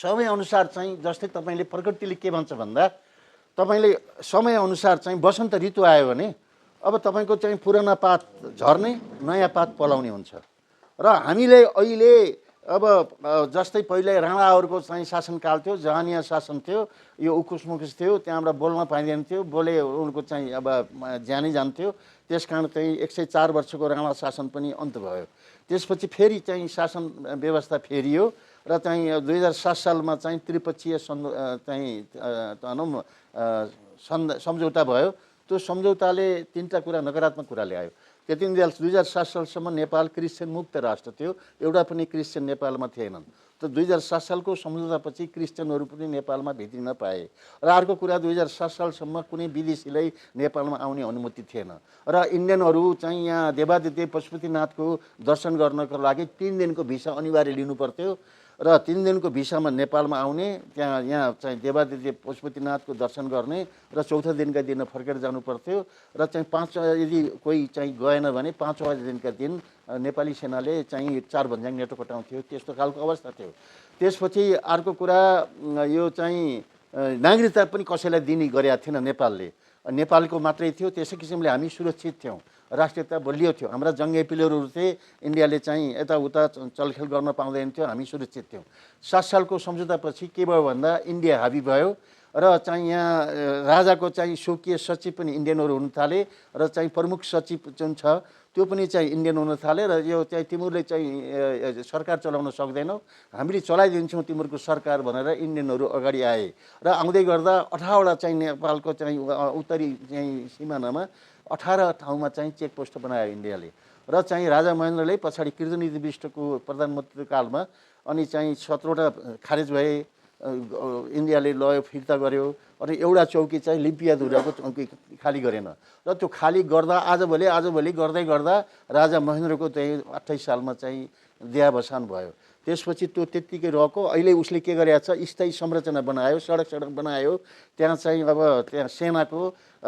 समयअनुसार चाहिँ जस्तै तपाईँले प्रकृतिले के भन्छ भन्दा तपाईँले समयअनुसार चाहिँ वसन्त ऋतु आयो भने अब तपाईँको चाहिँ पुराना पात झर्ने नयाँ पात पलाउने हुन्छ र हामीले अहिले अब जस्तै पहिले राणाहरूको चाहिँ शासनकाल थियो, जहानिया शासन थियो, यो उकुस मुकुस थियो, त्यहाँबाट बोल्न पाइँदैन थियो, बोले उनको चाहिँ अब ज्यानै जान्थ्यो। त्यस कारण चाहिँ 104 वर्षको राणा शासन पनि अन्त भयो। त्यसपछि फेरि चाहिँ शासन व्यवस्था फेरियो र चाहिँ 2007 सालमा चाहिँ त्रिपक्षीय चाहिँ सम्झौता भयो। त्यो सम्झौताले तीनटा कुरा नकारात्मक कुरा ल्यायो। त्यति बेला 2007 सालसम्म नेपाल क्रिस्चियन मुक्त राष्ट्र थियो, एउटा पनि क्रिस्चियन नेपालमा थिएनन्। त 2007 सालको सम्झौतापछि क्रिस्चियनहरू पनि नेपालमा भित्रिन पाए। र अर्को कुरा 2007 सालसम्म कुनै विदेशीलाई नेपालमा आउने अनुमति थिएन र इन्डियनहरू चाहिँ यहाँ देवादिदेव पशुपतिनाथको दर्शन गर्नको लागि 3 दिनको भिसा अनिवार्य लिनु पर्थ्यो र 3 दिनको भिसामा नेपालमा आउने, त्यहाँ यहाँ चाहिँ देवादिदेव पशुपतिनाथको दर्शन गर्ने र चौथो दिनका दिन फर्केर जानु पर्थ्यो र चाहिँ यदि कोही चाहिँ गएन भने 5औं दिनका दिन नेपाली सेनाले चाहिँ 4 भन्ज्याङ नेटो कटाउँथ्यो। त्यस्तो खालको अवस्था थियो। त्यसपछि अर्को कुरा यो चाहिँ नागरिकता पनि कसैलाई दिने गरेका थिएन नेपालले, नेपालको मात्रै थियो। त्यसै किसिमले हामी सुरक्षित थियौँ, राष्ट्रियता बलियो थियो। हाम्रा जङ्गे प्लेयरहरू थिए, इन्डियाले चाहिँ यताउता चलखेल गर्न पाउँदैन थियो, हामी सुरक्षित थियौँ। 7 सालको सम्झौतापछि के भयो भन्दा इन्डिया हाबी भयो र चाहिँ यहाँ राजाको चाहिँ स्वकीय सचिव पनि इन्डियनहरू हुन थाले र चाहिँ प्रमुख सचिव जुन छ त्यो पनि चाहिँ इन्डियन हुन थाले र यो चाहिँ तिमीहरूले चाहिँ सरकार चलाउन सक्दैनौ, हामीले चलाइदिन्छौँ तिमीहरूको सरकार भनेर इन्डियनहरू अगाडि आए र आउँदै गर्दा 18 वटा चाहिँ नेपालको चाहिँ उत्तरी चाहिँ सिमानामा 18 ठाउँमा चाहिँ चेकपोस्ट बनायो इन्डियाले र चाहिँ राजा महेन्द्रले पछाडि कृतनिधि विष्टको प्रधानमन्त्री कालमा अनि चाहिँ 17 वटा खारेज भए, इन्डियाले लयो फिर्ता गर्यो अनि एउटा चौकी चाहिँ लिम्पियाधुराको चौकी खाली गरेन र त्यो खाली गर्दा आजभोलि गर्दै गर्दा राजा महेन्द्रको चाहिँ 28 सालमा चाहिँ देहावसान भयो। त्यसपछि त्यो त्यत्तिकै रहेको। अहिले उसले के गरेको छ, स्थायी संरचना बनायो, सडक बनायो, त्यहाँ चाहिँ अब त्यहाँ सेनाको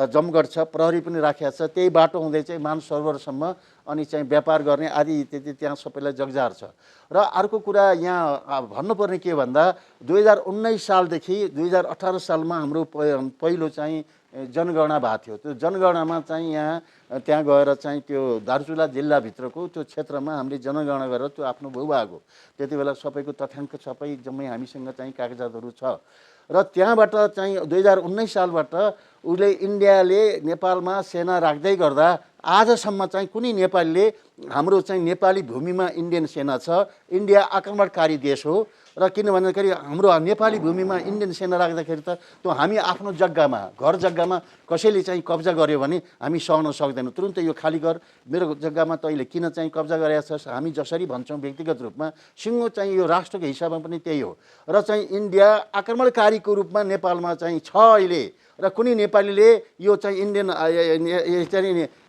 जमघट छ, प्रहरी पनि राखेको छ, त्यही बाटो हुँदै चाहिँ मानसरोवरसम्म अनि चाहिँ व्यापार गर्ने आदि इत्यादि त्यहाँ सबैलाई जगजार छ। र अर्को कुरा यहाँ भन्नुपर्ने के भन्दा 2019 सालदेखि 2018 सालमा हाम्रो पहिलो चाहिँ जनगणना भएको थियो। त्यो जनगणनामा चाहिँ यहाँ त्यहाँ गएर चाहिँ त्यो दार्चुला जिल्लाभित्रको त्यो क्षेत्रमा हामीले जनगणना गरेर त्यो आफ्नो भूभाग हो। त्यति बेला सबैको तथ्याङ्क सबै जम्मै हामीसँग चाहिँ कागजातहरू छ र त्यहाँबाट चाहिँ 2019 सालबाट उसले इन्डियाले नेपालमा सेना राख्दै गर्दा आजसम्म चाहिँ कुनै नेपालीले हाम्रो चाहिँ नेपाली भूमिमा इन्डियन सेना छ, इन्डिया आक्रमणकारी देश हो र किन भन्दाखेरि हाम्रो नेपाली भूमिमा इन्डियन सेना राख्दाखेरि त त्यो हामी आफ्नो जग्गामा घर जग्गामा कसैले चाहिँ कब्जा गर्यो भने हामी सहन सक्दैनौँ। तुरुन्तै यो खाली घर मेरो जग्गामा तैँले किन चाहिँ कब्जा गरेका छस् हामी जसरी भन्छौँ व्यक्तिगत रूपमा, सिङ्गो चाहिँ यो राष्ट्रको हिसाबमा पनि त्यही हो र चाहिँ इन्डिया आक्रमणकारीको रूपमा नेपालमा चाहिँ छ अहिले र कुनै नेपालीले यो चाहिँ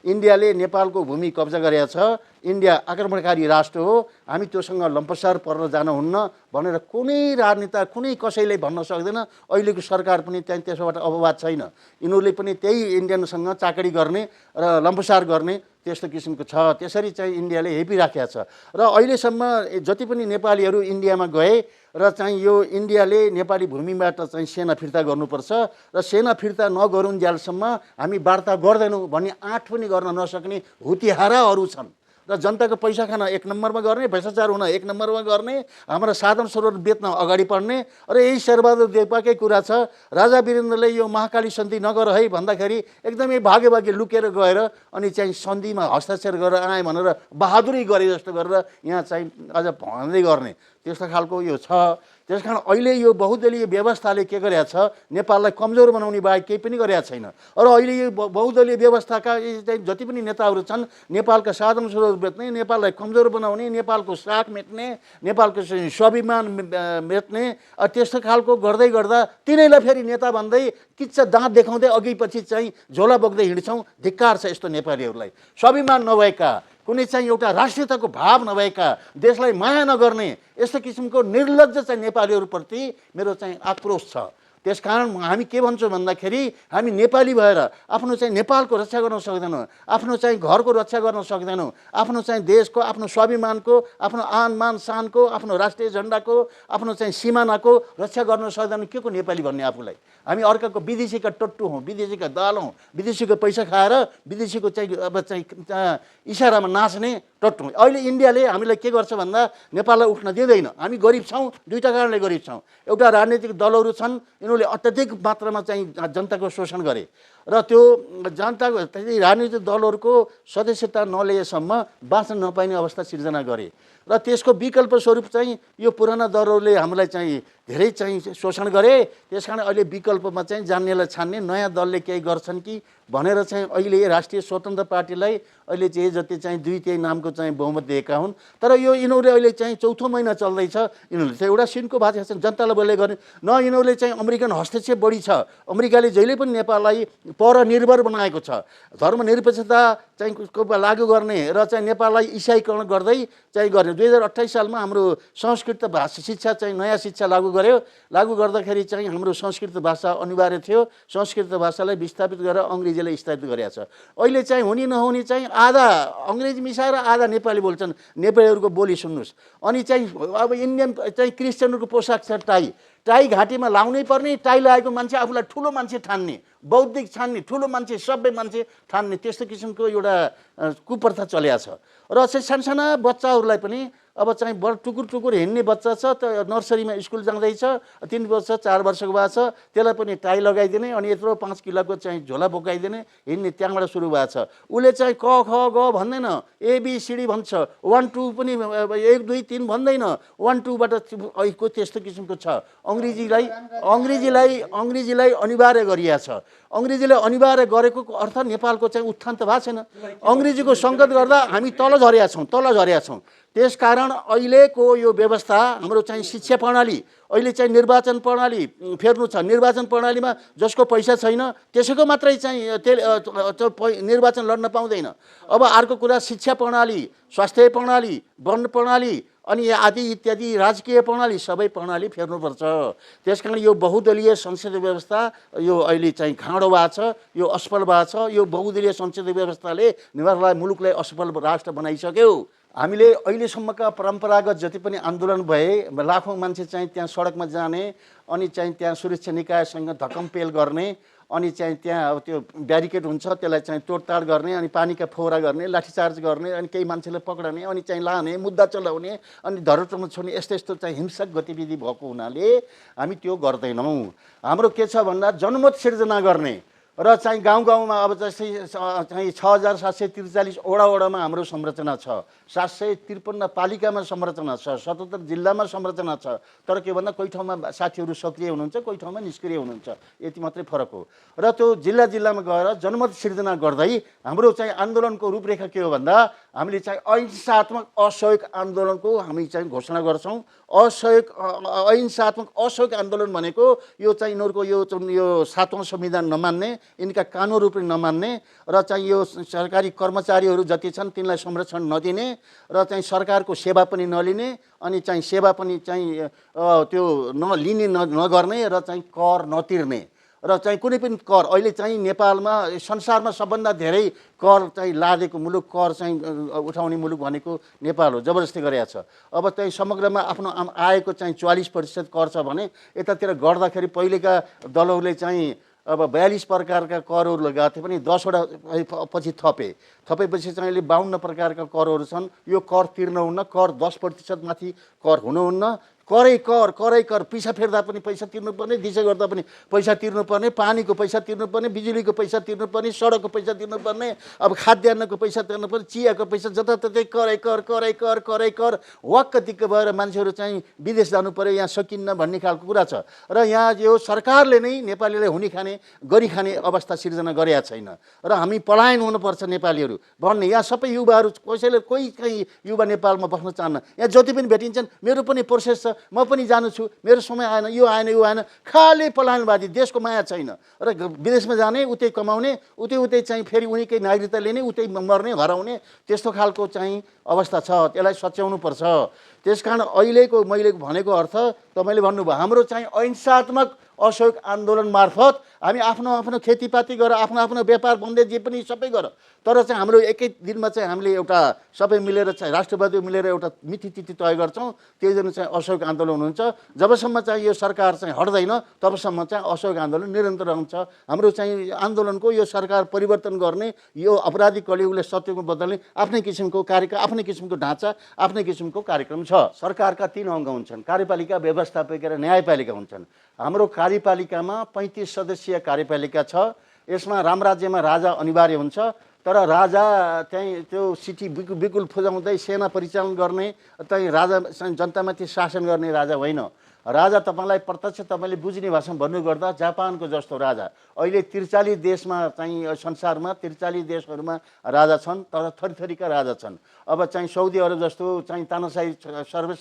इन्डियाले नेपालको भूमि कब्जा गरेका छ, इन्डिया आक्रमणकारी राष्ट्र हो, हामी त्योसँग लम्पसार पर्न जानुहुन्न भनेर कुनै राजनेता कुनै कसैले भन्न सक्दैन। अहिलेको सरकार पनि त्यहाँ त्यसबाट अववाद छैन। यिनीहरूले पनि त्यही इन्डियनसँग चाकडी गर्ने र लम्पसार गर्ने त्यस्तो किसिमको छ। त्यसरी चाहिँ इन्डियाले हेपिराखेको छ र अहिलेसम्म जति पनि नेपालीहरू इन्डियामा गए र चाहिँ यो इन्डियाले नेपाली भूमिबाट चाहिँ सेना फिर्ता गर्नुपर्छ र सेना फिर्ता नगरुन्जेलसम्म हामी वार्ता गर्दैनौँ भन्ने आँट पनि गर्न नसक्ने हुतिहाराहरू छन् र जनताको पैसा खान 1 नम्बरमा गर्ने, भ्रष्टाचार हुन 1 नम्बरमा गर्ने, हाम्रा साधन स्रोत बेच्न अगाडि बढ्ने र यही शेरबहादुर देउपाकै कुरा छ। राजा वीरेन्द्रले यो महाकाली सन्धि नगर है भन्दाखेरि एकदमै भागे लुकेर गएर अनि चाहिँ सन्धिमा हस्ताक्षर गरेर आए भनेर बहादुरी गरे जस्तो गरेर यहाँ चाहिँ अझ भन्दै गर्ने त्यस्तो खालको यो छ। त्यसकारण अहिले यो बहुदलीय व्यवस्थाले के गरेको छ, नेपाललाई कमजोर बनाउने बाहेक केही पनि गरेको छैन। र अहिले यो बहुदलीय व्यवस्थाका जति पनि नेताहरू छन् नेपालका साधन स्रोत बेच्ने, नेपाललाई कमजोर बनाउने, नेपालको साख मेट्ने, नेपालको स्वाभिमान मेट्ने त्यस्तो खालको गर्दै गर्दा तिनैलाई फेरि नेता भन्दै किच्चा दाँत देखाउँदै अघि पछि चाहिँ झोला बोक्दै हिँड्छौँ। धिक्कार छ यस्तो नेपालीहरूलाई। स्वाभिमान नभएका, कुनै चाहिँ एउटा राष्ट्रियताको भाव नभएका, देशलाई माया नगर्ने यस्तो किसिमको निर्लज्ज चाहिँ नेपालीहरूप्रति मेरो चाहिँ आक्रोश छ। त्यसकारण हामी के भन्छौँ भन्दाखेरि हामी नेपाली भएर आफ्नो चाहिँ नेपालको रक्षा गर्न सक्दैनौँ, आफ्नो चाहिँ घरको रक्षा गर्न सक्दैनौँ, आफ्नो चाहिँ देशको, आफ्नो स्वाभिमानको, आफ्नो आन मान शानको, आफ्नो राष्ट्रिय झन्डाको, आफ्नो चाहिँ सिमानाको रक्षा गर्न सक्दैनौँ। के को नेपाली भन्ने आफूलाई? हामी अर्काको विदेशीका टट्टु हौँ, विदेशीका दाल हौँ, विदेशीको पैसा खाएर विदेशीको चाहिँ अब चाहिँ इसारामा नाच्ने टट्टु। अहिले इन्डियाले हामीलाई के गर्छ भन्दा नेपाललाई उठ्न दिँदैन। हामी गरिब छौँ, दुईवटा कारणले गरिब छौँ। एउटा राजनीतिक दलहरू छन्, यिनीहरूले अत्याधिक मात्रामा चाहिँ जनताको शोषण गरे र त्यो जनताको राजनीतिक दलहरूको सदस्यता नलिएसम्म बाँच्न नपाइने अवस्था सिर्जना गरे र त्यसको विकल्प स्वरूप चाहिँ यो पुराना दलहरूले हामीलाई चाहिँ धेरै चाहिँ शोषण गरे। त्यसकारण अहिले विकल्पमा चाहिँ जान्नेलाई छान्ने नयाँ दलले केही गर्छन् कि भनेर चाहिँ अहिले राष्ट्रिय स्वतन्त्र पार्टीलाई अहिले जे जति चाहिँ 2/3 नामको चाहिँ बहुमत दिएका हुन्। तर यो यिनीहरूले अहिले चाहिँ चौथो महिना चल्दैछ, यिनीहरूले चाहिँ एउटा सिनको भाषा छ जनतालाई बोले गर्ने न। यिनीहरूले चाहिँ अमेरिकन हस्तक्षेप बढी छ। अमेरिकाले जहिले पनि नेपाललाई परनिर्भर बनाएको छ। धर्मनिरपेक्षता चाहिँ लागू गर्ने र चाहिँ नेपाललाई इसाईकरण गर्दै चाहिँ गर्ने। 2028 सालमा हाम्रो संस्कृत भाषा शिक्षा चाहिँ नयाँ शिक्षा लागू गर्यो। लागू गर्दाखेरि चाहिँ हाम्रो संस्कृत भाषा अनिवार्य थियो। संस्कृत भाषालाई विस्थापित गरेर अङ्ग्रेजीलाई स्थापित गरेको छ। अहिले चाहिँ हुने नहुने चाहिँ आधा अङ्ग्रेजी मिसाएर आधा नेपाली बोल्छन्। नेपालीहरूको बोली सुन्नुहोस्। अनि चाहिँ अब इन्डियन चाहिँ क्रिस्चियनहरूको पोसाक छ टाई। टाई घाँटीमा लाउनै पर्ने, टाई लगाएको मान्छे आफूलाई ठुलो मान्छे ठान्ने, बौद्धिक ठान्ने, ठुलो मान्छे सभ्य मान्छे ठान्ने, त्यस्तो किसिमको एउटा कुप्रथा चलेको छ। र चाहिँ सानसाना बच्चाहरूलाई पनि अब चाहिँ बड टुकुर टुकुर हिँड्ने बच्चा छ, त नर्सरीमा स्कुल जाँदैछ, 3 वर्ष 4 वर्षको भएको छ, त्यसलाई पनि टाई लगाइदिने अनि यत्रो 5 किलोको चाहिँ झोला बोकाइदिने, हिँड्ने त्यहाँबाट सुरु भएको छ। उसले चाहिँ क ख ग भन्दैन, एबिसिडी भन्छ, 1 2 पनि 1 2 3 भन्दैन, 1 2 बाट को त्यस्तो किसिमको छ। अङ्ग्रेजीलाई अनिवार्य गरिएको छ। अङ्ग्रेजीले अनिवार्य गरेको अर्थ नेपालको चाहिँ उत्थान त भएको छैन। अङ्ग्रेजीको सङ्कट गर्दा हामी तल झरेका छौँ। त्यसकारण अहिलेको यो व्यवस्था हाम्रो चाहिँ शिक्षा प्रणाली, अहिले चाहिँ निर्वाचन प्रणाली फेर्नु छ। निर्वाचन प्रणालीमा जसको पैसा छैन त्यसैको मात्रै चाहिँ निर्वाचन लड्न पाउँदैन। अब अर्को कुरा शिक्षा प्रणाली, स्वास्थ्य प्रणाली, वन प्रणाली अनि आदि इत्यादि राजकीय प्रणाली सबै प्रणाली फेर्नुपर्छ। त्यसकारण यो बहुदलीय संसदीय व्यवस्था यो अहिले चाहिँ खाँडो भएको छ, यो असफल भएको छ। यो बहुदलीय संसदीय व्यवस्थाले नेपाललाई मुलुकलाई असफल राष्ट्र बनाइसक्यो। हामीले अहिलेसम्मका परम्परागत जति पनि आन्दोलन भए, लाखौँ मान्छे चाहिँ त्यहाँ सडकमा जाने अनि चाहिँ त्यहाँ सुरक्षा निकायसँग धक्कमपेल गर्ने अनि चाहिँ त्यहाँ अब त्यो ब्यारिकेड हुन्छ त्यसलाई चाहिँ तोडताड गर्ने अनि पानीका फोहरा गर्ने, लाठीचार्ज गर्ने अनि केही मान्छेलाई पक्राउने अनि चाहिँ लाने, मुद्दा चलाउने अनि धरोहरमा छोड्ने यस्तो चाहिँ हिंसक गतिविधि भएको हुनाले हामी त्यो गर्दैनौँ। हाम्रो के छ भन्दा जनमत सिर्जना गर्ने र चाहिँ गाउँमा अब जस्तै चाहिँ 6743 वडामा हाम्रो संरचना छ, 753 पालिकामा संरचना छ, 77 जिल्लामा संरचना छ। तर के भन्दा कोही ठाउँमा साथीहरू सक्रिय हुनुहुन्छ, कोही ठाउँमा निष्क्रिय हुनुहुन्छ, यति मात्रै फरक हो। र त्यो जिल्लामा गएर जनमत सिर्जना गर्दै हाम्रो चाहिँ आन्दोलनको रूपरेखा के हो भन्दा हामीले चाहिँ अहिंसात्मक असहयोग आन्दोलनको हामी चाहिँ घोषणा गर्छौँ। अहिंसात्मक असहयोग आन्दोलन भनेको यो चाहिँ यिनीहरूको यो 7औं संविधान नमान्ने, यिनका कानुन रूपले नमान्ने र चाहिँ यो सरकारी कर्मचारीहरू जति छन् तिनलाई संरक्षण नदिने र चाहिँ सरकारको सेवा पनि नलिने अनि चाहिँ सेवा पनि चाहिँ त्यो नलिने नगर्ने र चाहिँ कर नतिर्ने र चाहिँ कुनै पनि कर। अहिले चाहिँ नेपालमा संसारमा सबभन्दा धेरै कर चाहिँ लादेको मुलुक, कर चाहिँ उठाउने मुलुक भनेको नेपाल हो, जबरजस्ती गरेको छ। अब चाहिँ समग्रमा आफ्नो आयको चाहिँ 44% कर छ भने यतातिर गर्दाखेरि पहिलेका दलहरूले चाहिँ अब 42 प्रकारका करहरू लगाएको थिए पनि 10 वटा पछि थपेपछि चाहिँ अहिले 52 प्रकारका करहरू छन्। यो कर तिर्न हुन्न, कर 10% माथि कर हुनुहुन्न। करै कर, पिसा फेर्दा पनि पैसा तिर्नुपर्ने, दिशा गर्दा पनि पैसा तिर्नुपर्ने, पानीको पैसा तिर्नुपर्ने, बिजुलीको पैसा तिर्नुपर्ने, सडकको पैसा तिर्नुपर्ने, अब खाद्यान्नको पैसा तिर्नुपर्ने, चियाको पैसा जताततै कर वाक्क दिक्क भएर मान्छेहरू चाहिँ विदेश जानु पर्यो, यहाँ सकिन्न भन्ने खालको कुरा छ। र यहाँ यो सरकारले नै नेपालीलाई हुने खाने गरी खाने अवस्था सिर्जना गरेका छैन र हामी पलायन हुनुपर्छ नेपालीहरू भन्ने। यहाँ सबै युवाहरू कोही युवा नेपालमा बस्न चाहन्न। यहाँ जति पनि भेटिन्छन् मेरो पनि प्रोसेस छ, म पनि जानु छु, मेरो समय आएन, यो आएन, खाली पलायनवादी, देशको माया छैन र विदेशमा जाने, उतै कमाउने, उतै चाहिँ फेरि उनीकै नागरिकता लिने, उतै मर्ने, हराउने, त्यस्तो खालको चाहिँ अवस्था छ। त्यसलाई सच्याउनु पर्छ। त्यसकारण अहिलेको मैले भनेको अर्थ तपाईँले भन्नुभयो हाम्रो चाहिँ अहिंसात्मक असहयोग आन्दोलन मार्फत हामी आफ्नो आफ्नो खेतीपाती गर आफ्नो आफ्नो व्यापार बन्दै जे पनि सबै गर तर चाहिँ हाम्रो एकै दिनमा चाहिँ हामीले एउटा सबै मिलेर चाहिँ राष्ट्रवादी मिलेर एउटा मिति तिथि तय गर्छौँ त्यो दिन चाहिँ असहयोग आन्दोलन हुन्छ जबसम्म चाहिँ यो सरकार चाहिँ हट्दैन तबसम्म चाहिँ असहयोग आन्दोलन निरन्तर रहन्छ हाम्रो चाहिँ आन्दोलनको यो सरकार परिवर्तन गर्ने यो अपराधिक कलियुगले सत्यको बदल्ने आफ्नै किसिमको कार्यक्रम आफ्नै किसिमको ढाँचा आफ्नै किसिमको कार्यक्रम छ सरकारका 3 अङ्ग हुन्छन् कार्यपालिका व्यवस्थापिका र न्यायपालिका हुन्छन् हाम्रो कार्यपालिकामा 35 सदस्यीय कार्यपालिका छ यसमा रामराज्यमा राजा अनिवार्य हुन्छ तर राजा चाहिँ त्यो सिटी बिकुल फुजाउँदै सेना परिचालन गर्ने चाहिँ राजा जनतामाथि शासन गर्ने राजा होइन राजा तपाईँलाई प्रत्यक्ष तपाईँले बुझ्ने भाषामा भन्नुपर्दा जापानको जस्तो राजा अहिले 43 देशमा चाहिँ संसारमा 43 देशहरूमा राजा छन् तर थरीथरीका राजा छन् अब चाहिँ साउदी अरब जस्तो चाहिँ तानाशाही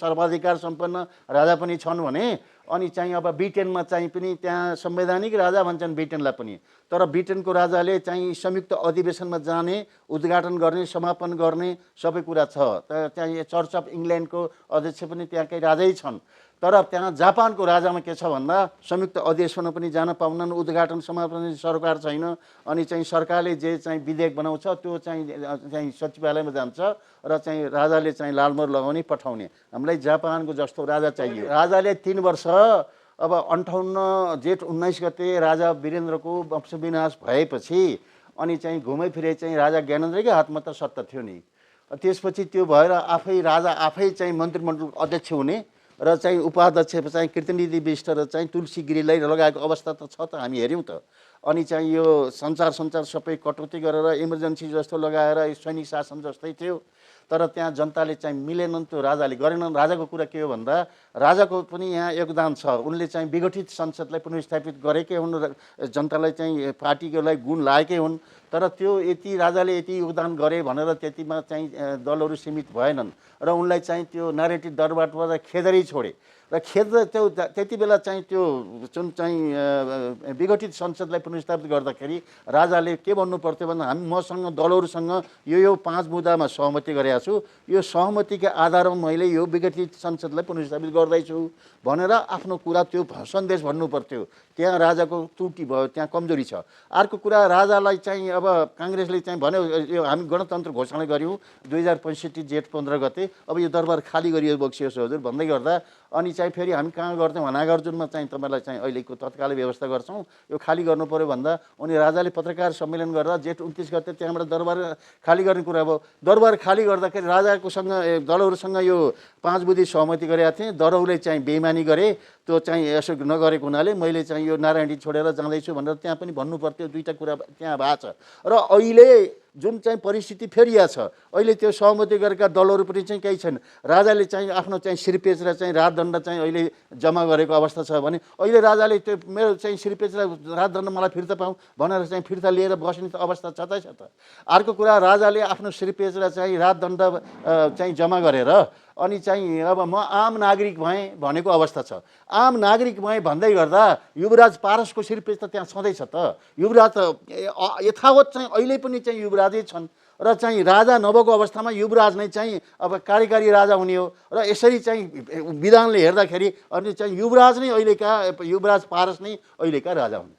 सर्वाधिकार सम्पन्न राजा पनि छन् भने अनि चाहिँ अब ब्रिटेनमा चाहिँ पनि त्यहाँ संवैधानिक राजा भन्छन् ब्रिटेनलाई पनि तर ब्रिटेनको राजाले चाहिँ संयुक्त अधिवेशनमा जाने उद्घाटन गर्ने समापन गर्ने सबै कुरा छ त्यहाँ चर्च अफ इङ्ल्यान्डको अध्यक्ष पनि त्यहाँकै राजै छन् तर त्यहाँ जापानको राजामा के छ भन्दा संयुक्त अधिवेशनमा पनि जान पाउनन् उद्घाटन समापन सरकार छैन अनि चाहिँ सरकारले जे चाहिँ विधेयक बनाउँछ त्यो चाहिँ सचिवालयमा जान्छ र चाहिँ राजाले चाहिँ लालमोहर लगाउने पठाउने हामीलाई जापानको जस्तो राजा चाहियो राजाले 3 वर्ष अब 58 जेठ 19 गते राजा वीरेन्द्रको वंशविनाश भएपछि अनि चाहिँ घुमै फिरे चाहिँ राजा ज्ञानेन्द्रकै हातमा त सत्ता थियो नि त्यसपछि त्यो भएर आफै राजा आफै चाहिँ मन्त्रीमण्डलको अध्यक्ष हुने र चाहिँ उपाध्यक्ष चाहिँ कृतनिधि विष्ट र चाहिँ तुलसी गिरीलाई लगाएको अवस्था त छ त हामी हेऱ्यौँ त अनि चाहिँ यो सञ्चार सबै कटौती गरेर इमर्जेन्सी जस्तो लगाएर सैनिक शासन जस्तै थियो तर त्यहाँ जनताले चाहिँ मिलेनन् त्यो राजाले गरेनन् राजाको कुरा के हो भन्दा राजाको पनि यहाँ योगदान छ उनले चाहिँ विघटित संसदलाई पुनर्स्थापित गरेकै हुन् जनतालाई चाहिँ पार्टीकोलाई गुण लागेकै हुन् तर त्यो यति राजाले यति योगदान गरे भनेर त्यतिमा चाहिँ दलहरू सीमित भएनन् र उनलाई चाहिँ त्यो नारेटिभ दरबारबाट खेदेरै छोडे र त्यो त्यति बेला चाहिँ त्यो जुन चाहिँ विघटित संसदलाई पुनर्स्थापित गर्दाखेरि राजाले के भन्नु पर्थ्यो भन्दा हामी मसँग दलहरूसँग यो 5 मुद्दामा सहमति गरेका छु यो सहमतिका आधारमा मैले यो विघटित संसदलाई पुनर्स्थापित गर्दैछु भनेर आफ्नो कुरा त्यो सन्देश भन्नु पर्थ्यो त्यहाँ राजाको त्रुटि भयो त्यहाँ कमजोरी छ अर्को कुरा राजालाई चाहिँ अब काङ्ग्रेसले चाहिँ भन्यो यो हामी गणतन्त्र घोषणा गर्यौँ 2065 जेठ 15 गते अब यो दरबार खाली गरियो बक्सियोस् हजुर भन्दै गर्दा अनि चाहिँ फेरि हामी कहाँ गर्थ्यौँ नागार्जुनमा चाहिँ तपाईँलाई चाहिँ अहिलेको तत्कालीन व्यवस्था गर्छौँ यो खाली गर्नु पर्यो भन्दा उनी राजाले पत्रकार सम्मेलन गरेर जेठ 29 गते त्यहाँबाट दरबार खाली गर्ने कुरा भयो दरबार खाली गर्दाखेरि राजाकोसँग दलहरूसँग यो 5 बुँदी सहमति गरेका थिएँ दरौले चाहिँ बेइमानी गरे त्यो चाहिँ यसो नगरेको हुनाले मैले चाहिँ यो नारायणी छोडेर जाँदैछु भनेर त्यहाँ पनि भन्नु पर्थ्यो दुईटा कुरा त्यहाँ भएको छ र अहिले जुन चाहिँ परिस्थिति फेरिया छ अहिले त्यो सहमति गरेका दलहरू पनि चाहिँ केही छैन राजाले चाहिँ आफ्नो चाहिँ सिरपेच र चाहिँ राजदण्ड चाहिँ अहिले जम्मा गरेको अवस्था छ भने अहिले राजाले त्यो मेरो चाहिँ सिरपेच र राजदण्ड मलाई फिर्ता पाऊँ भनेर चाहिँ फिर्ता लिएर बस्ने त अवस्था छतै छ त अर्को कुरा राजाले आफ्नो सिरपेच र चाहिँ राजदण्ड चाहिँ जम्मा गरेर अनि चाहिँ अब म आम नागरिक भएँ भनेको अवस्था छ आम नागरिक भएँ भन्दै गर्दा युवराज पारसको सिरपेच त त्यहाँ छँदैछ त युवराज त यथावत चाहिँ अहिले पनि चाहिँ युवराजै छन् र चाहिँ राजा नभएको अवस्थामा युवराज नै चाहिँ अब कार्यकारी राजा हुने हो र यसरी चाहिँ विधानले हेर्दाखेरि अनि चाहिँ युवराज नै अहिलेका युवराज पारस नै अहिलेका राजा हुन्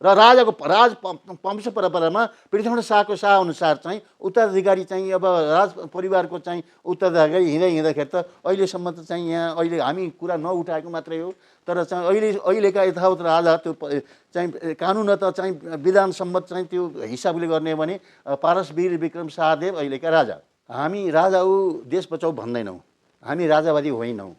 र राजाको राज वंश परम्परामा पृथ्वीनारायण शाहको शाह अनुसार चाहिँ उत्तराधिकारी चाहिँ अब राज परिवारको चाहिँ उत्तराधिकारी हिँड्दाखेरि त अहिलेसम्म त चाहिँ यहाँ अहिले हामी कुरा नउठाएको मात्रै हो तर चाहिँ अहिलेका यथावत राजा त्यो चाहिँ कानुन त चाहिँ विधान सम्मत चाहिँ त्यो हिसाबले गर्ने भने पारसवीर विक्रम शाहदेव अहिलेका राजा हामी राजा हो देश बचाऊ भन्दैनौँ हामी राजावादी होइनौँ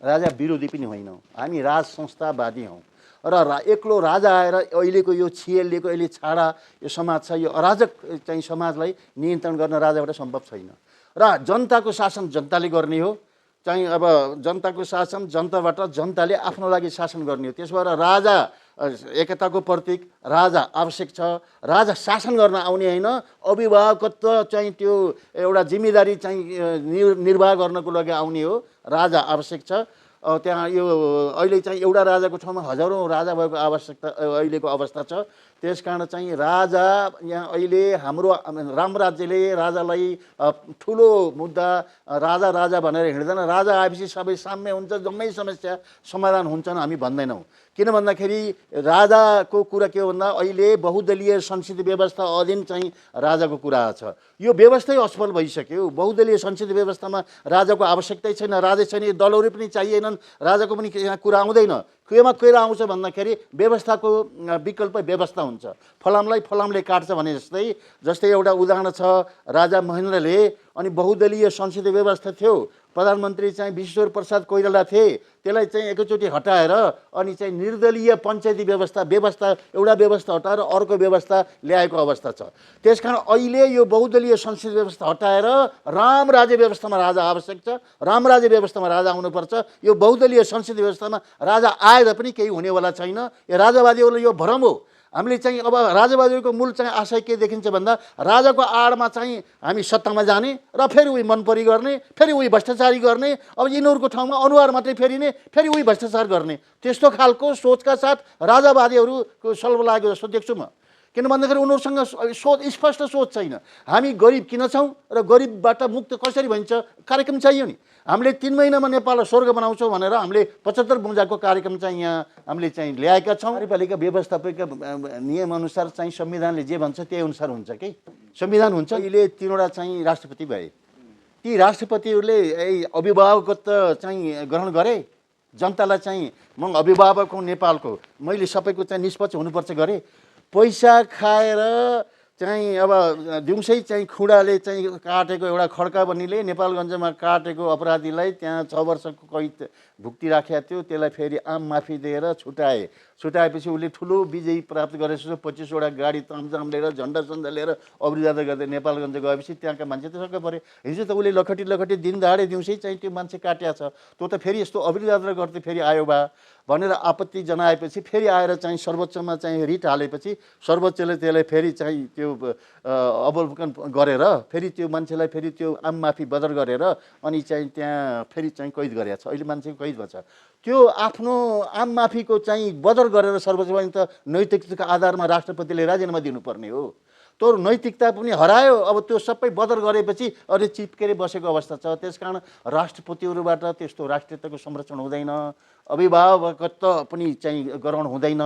राजा विरोधी पनि होइनौँ हामी राज संस्थावादी हौँ र एक्लो राजा आएर अहिलेको यो छिएलिएको अहिले छाडा यो समाज छ यो अराजक चाहिँ समाजलाई नियन्त्रण गर्न राजाबाट सम्भव छैन र जनताको शासन जनताले गर्ने हो चाहिँ अब जनताको शासन जनताबाट जनताले आफ्नो लागि शासन गर्ने हो त्यसो भएर राजा एकताको प्रतीक राजा आवश्यक छ राजा शासन गर्न आउने होइन अभिभावकत्व चाहिँ त्यो एउटा जिम्मेदारी चाहिँ निर्वाह गर्नको लागि आउने हो राजा आवश्यक छ त्यहाँ यो अहिले चाहिँ एउटा राजाको ठाउँमा हजारौँ राजा भएको आवश्यकता अहिलेको अवस्था छ। त्यसकारण चाहिँ राजा यहाँ अहिले हाम्रो राम राज्यले राजालाई ठुलो मुद्दा राजा राजा भनेर हिँड्दैन। राजा आएपछि सबै साम्य हुन्छ, जम्मै समस्या समाधान हुन्छन् हामी भन्दैनौँ। किन भन्दाखेरि राजाको कुरा के हो भन्दा अहिले बहुदलीय संसदीय व्यवस्था अधीन चाहिँ राजाको कुरा छ। यो व्यवस्थै असफल भइसक्यो। बहुदलीय संसदीय व्यवस्थामा राजाको आवश्यकतै छैन, राजा छैन, दलहरू पनि चाहिएनन्, राजाको पनि यहाँ कुरा आउँदैन। केमा कुरा आउँछ भन्दाखेरि व्यवस्थाको विकल्प व्यवस्था हुन्छ। फलामलाई फलामले काट्छ भने जस्तै एउटा उदाहरण छ, राजा महेन्द्रले अनि बहुदलीय संसदीय व्यवस्था थियो, प्रधानमन्त्री चाहिँ विश्वेश्वर प्रसाद कोइराला थिए, त्यसलाई चाहिँ एकैचोटि हटाएर अनि चाहिँ निर्दलीय पञ्चायती व्यवस्था एउटा व्यवस्था हटाएर अर्को व्यवस्था ल्याएको अवस्था छ। त्यसकारण अहिले यो बहुदलीय संसदीय व्यवस्था हटाएर राम राज्य व्यवस्थामा राजा आवश्यक छ, राम राज्य व्यवस्थामा राजा आउनुपर्छ। यो बहुदलीय संसदीय व्यवस्थामा राजा आएर पनि केही हुनेवाला छैन। यो राजावादीहरूलाई यो भ्रम हो। हामीले चाहिँ अब राजावादीको मूल चाहिँ आशय के देखिन्छ भन्दा राजाको आडमा चाहिँ हामी सत्तामा जाने र फेरि उही मनपरी गर्ने, फेरि उही भ्रष्टाचारी गर्ने, अब यिनीहरूको ठाउँमा अनुहार मात्रै फेरिने, फेरि उही भ्रष्टाचार गर्ने, त्यस्तो खालको सोचका साथ राजावादीहरूको सल्भ लाग्यो जस्तो देख्छु म। किन भन्दाखेरि उनीहरूसँग सोच स्पष्ट सोच छैन। हामी गरिब किन छौँ र गरिबबाट मुक्त कसरी भइन्छ कार्यक्रम चाहियो नि। हामीले 3 महिनामा नेपाललाई स्वर्ग बनाउँछौँ भनेर हामीले 75 बुँजाको कार्यक्रम चाहिँ यहाँ हामीले चाहिँ ल्याएका छौँ। कार्यपालिका व्यवस्थापनका नियमअनुसार चाहिँ संविधानले जे भन्छ त्यही अनुसार हुन्छ कि संविधान हुन्छ। अहिले 3वटा चाहिँ राष्ट्रपति भए, ती राष्ट्रपतिहरूले अभिभावकत्व चाहिँ ग्रहण गरे, जनतालाई चाहिँ म अभिभावक हुँ नेपालको, मैले सबैको चाहिँ निष्पक्ष हुनुपर्छ गरे। पैसा खाएर चाहिँ अब दिउँसै चाहिँ खुडाले चाहिँ काटेको एउटा खड्का बनिले नेपालगञ्जमा काटेको अपराधीलाई त्यहाँ 6 वर्षको कैद भुक्ति राखेको थियो, त्यसलाई फेरि आम माफी दिएर छुटाएपछि उसले ठुलो विजयी प्राप्त गरेछ। 25वटा गाडी तामझाम लिएर झन्डा सन्डा लिएर अवरोध गर्दै नेपालगञ्ज गएपछि त्यहाँका मान्छे त सबै परे। हिजो त उसले लखटी दिन दहाडे दिउँसै चाहिँ त्यो मान्छे काट्या छ, त्यो त फेरि यस्तो अवरोध गर्दै फेरि आयो बा भनेर आपत्ति जनाएपछि फेरि आएर चाहिँ सर्वोच्चमा चाहिँ रिट हालेपछि सर्वोच्चले त्यसलाई फेरि चाहिँ त्यो अवलोकन गरेर फेरि त्यो मान्छेलाई फेरि त्यो आम माफी बदर गरेर अनि चाहिँ त्यहाँ फेरि चाहिँ कैद गरेको छ। अहिले मान्छेको कैद भन्छ। त्यो आफ्नो आम माफीको चाहिँ बदर गरेर सर्वोच्चमा त नैतिकताको आधारमा राष्ट्रपतिले राजीनामा दिनुपर्ने हो। त्यो नैतिकता पनि हरायो। अब त्यो सबै बदर गरेपछि अहिले चिप्केर बसेको अवस्था छ। त्यसकारण राष्ट्रपतिहरूबाट त्यस्तो राष्ट्रियताको संरक्षण हुँदैन, अभिभावकत्व पनि चाहिँ ग्रहण हुँदैन।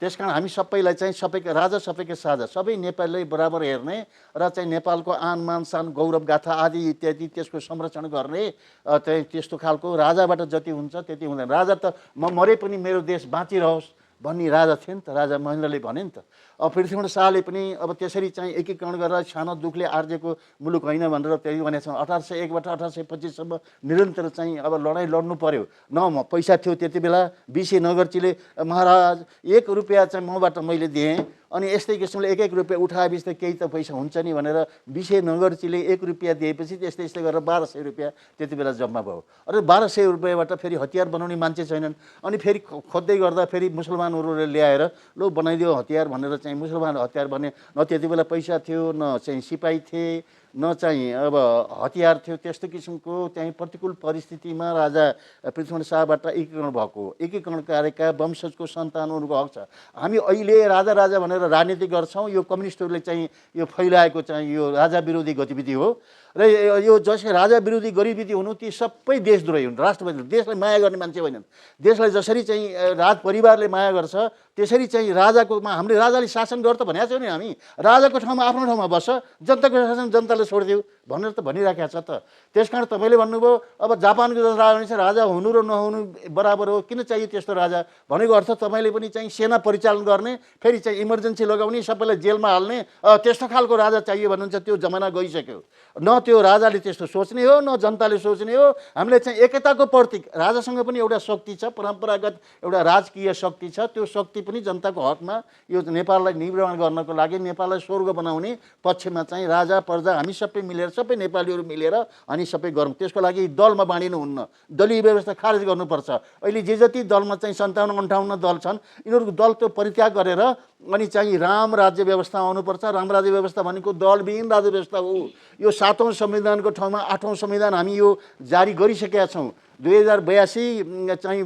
त्यसकारण हामी सबैलाई चाहिँ सबैका राजा सबैका साझा, सबै नेपालीलाई बराबर हेर्ने र चाहिँ नेपालको आन मान शान गौरव गाथा आदि इत्यादि त्यसको संरक्षण गर्ने चाहिँ त्यस्तो खालको राजाबाट जति हुन्छ त्यति हुँदैन। राजा त म मरे पनि मेरो देश बाँचिरहोस् भन्ने राजा थिए नि त, राजा महेन्द्रले भने नि त। अब पृथ्वीनारायण शाहले पनि अब त्यसरी चाहिँ एकीकरण गरेर सानो दुखले आर्जेको मुलुक होइन भनेर त्यही भनेको छ। 1801बाट 1825सम्म निरन्तर चाहिँ अब लडाइँ लड्नु पर्यो। न पैसा थियो त्यति बेला। विशे नगरचीले महाराज 1 रुपियाँ चाहिँ मबाट मैले दिएँ अनि यस्तै किसिमले 1-1 रुपियाँ उठाएपछि त केही त पैसा हुन्छ नि भनेर विशे नगरचीले 1 रुपियाँ दिएपछि यस्तै गरेर 1200 रुपियाँ त्यति बेला जम्मा भयो। अरे 1200 रुपियाँबाट फेरि हतियार बनाउने मान्छे छैनन्। अनि फेरि खोज्दै गर्दा फेरि मुसलमानहरूले ल्याएर लो बनाइदियो हतियार भनेर चाहिँ मुसलमान हतियार बने। न त्यति बेला पैसा थियो, न चाहिँ सिपाही थिए, न चाहिँ अब हतियार थियो। त्यस्तो किसिमको चाहिँ प्रतिकूल परिस्थितिमा राजा पृथ्वीनारायण शाहबाट एकीकरण भएको। एकीकरण कार्यका वंशजको सन्तानहरूको हक छ। हामी अहिले राजा राजा भनेर राजनीति गर्छौँ। यो कम्युनिस्टहरूले चाहिँ यो फैलाएको चाहिँ यो राजा विरोधी गतिविधि हो र यो जसले राजा विरोधी गतिविधि हुनु ती सबै देशद्रोही हुन्। राष्ट्रपति देशलाई माया गर्ने मान्छे होइनन्। देशलाई जसरी चाहिँ राज परिवारले माया गर्छ त्यसरी चाहिँ राजाकोमा हामीले राजाले शासन गर्छ भनेको छौँ नि। हामी राजाको ठाउँमा आफ्नो ठाउँमा बस्छ, जनताको शासन जनताले छोडिदियो भनेर त भनिराखेको छ त। त्यसकारण तपाईँले भन्नुभयो अब जापानको जस्तो राजा हुन्छ, राजा हुनु र नहुनु बराबर हो, किन चाहियो त्यस्तो राजा भनेको अर्थ तपाईँले पनि चाहिँ सेना परिचालन गर्ने, फेरि चाहिँ इमर्जेन्सी लगाउने, सबैलाई जेलमा हाल्ने त्यस्तो खालको राजा चाहियो भन्नुहुन्छ। त्यो जमाना गइसक्यो। न त्यो राजाले त्यस्तो सोच्ने हो, न जनताले सोच्ने हो। हामीले चाहिँ एकताको प्रतीक राजासँग पनि एउटा शक्ति छ, परम्परागत एउटा राजकीय शक्ति छ। त्यो शक्ति पनि जनताको हकमा यो नेपाललाई निर्माण गर्नको लागि, नेपाललाई स्वर्ग बनाउने पक्षमा चाहिँ राजा प्रजा हामी सबै मिलेर, सबै नेपालीहरू मिलेर अनि सबै गरौँ। त्यसको लागि दलमा बाँडिनुहुन्न, दलीय व्यवस्था खारेज गर्नुपर्छ। अहिले जे जति दलमा चाहिँ 57-58 दल छन्, यिनीहरूको दल त्यो परित्याग गरेर अनि चाहिँ राम राज्य व्यवस्था आउनुपर्छ। राम राज्य व्यवस्था भनेको दलविहीन राज्य व्यवस्था हो। यो 7औं संविधानको ठाउँमा 8औं संविधान हामी यो जारी गरिसकेका छौँ। 2082 चाहिँ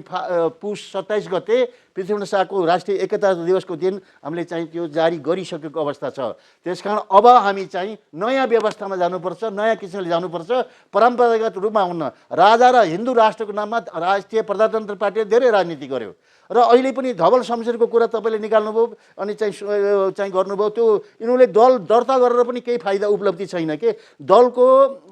पुस 27 गते पृथ्वीनारायण शाहको राष्ट्रिय एकता दिवसको दिन हामीले चाहिँ त्यो जारी गरिसकेको अवस्था छ। त्यसकारण अब हामी चाहिँ नयाँ व्यवस्थामा जानुपर्छ, नयाँ किसिमले जानुपर्छ। परम्परागत रूपमा हुन्न, राजा र हिन्दू राष्ट्रको नाममा राष्ट्रिय प्रजातन्त्र पार्टीले धेरै राजनीति गर्यो र अहिले पनि धवल शमशेरको कुरा तपाईँले निकाल्नुभयो अनि चाहिँ गर्नुभयो। त्यो यिनीहरूले दल दर्ता गरेर पनि केही फाइदा उपलब्धि छैन के। दलको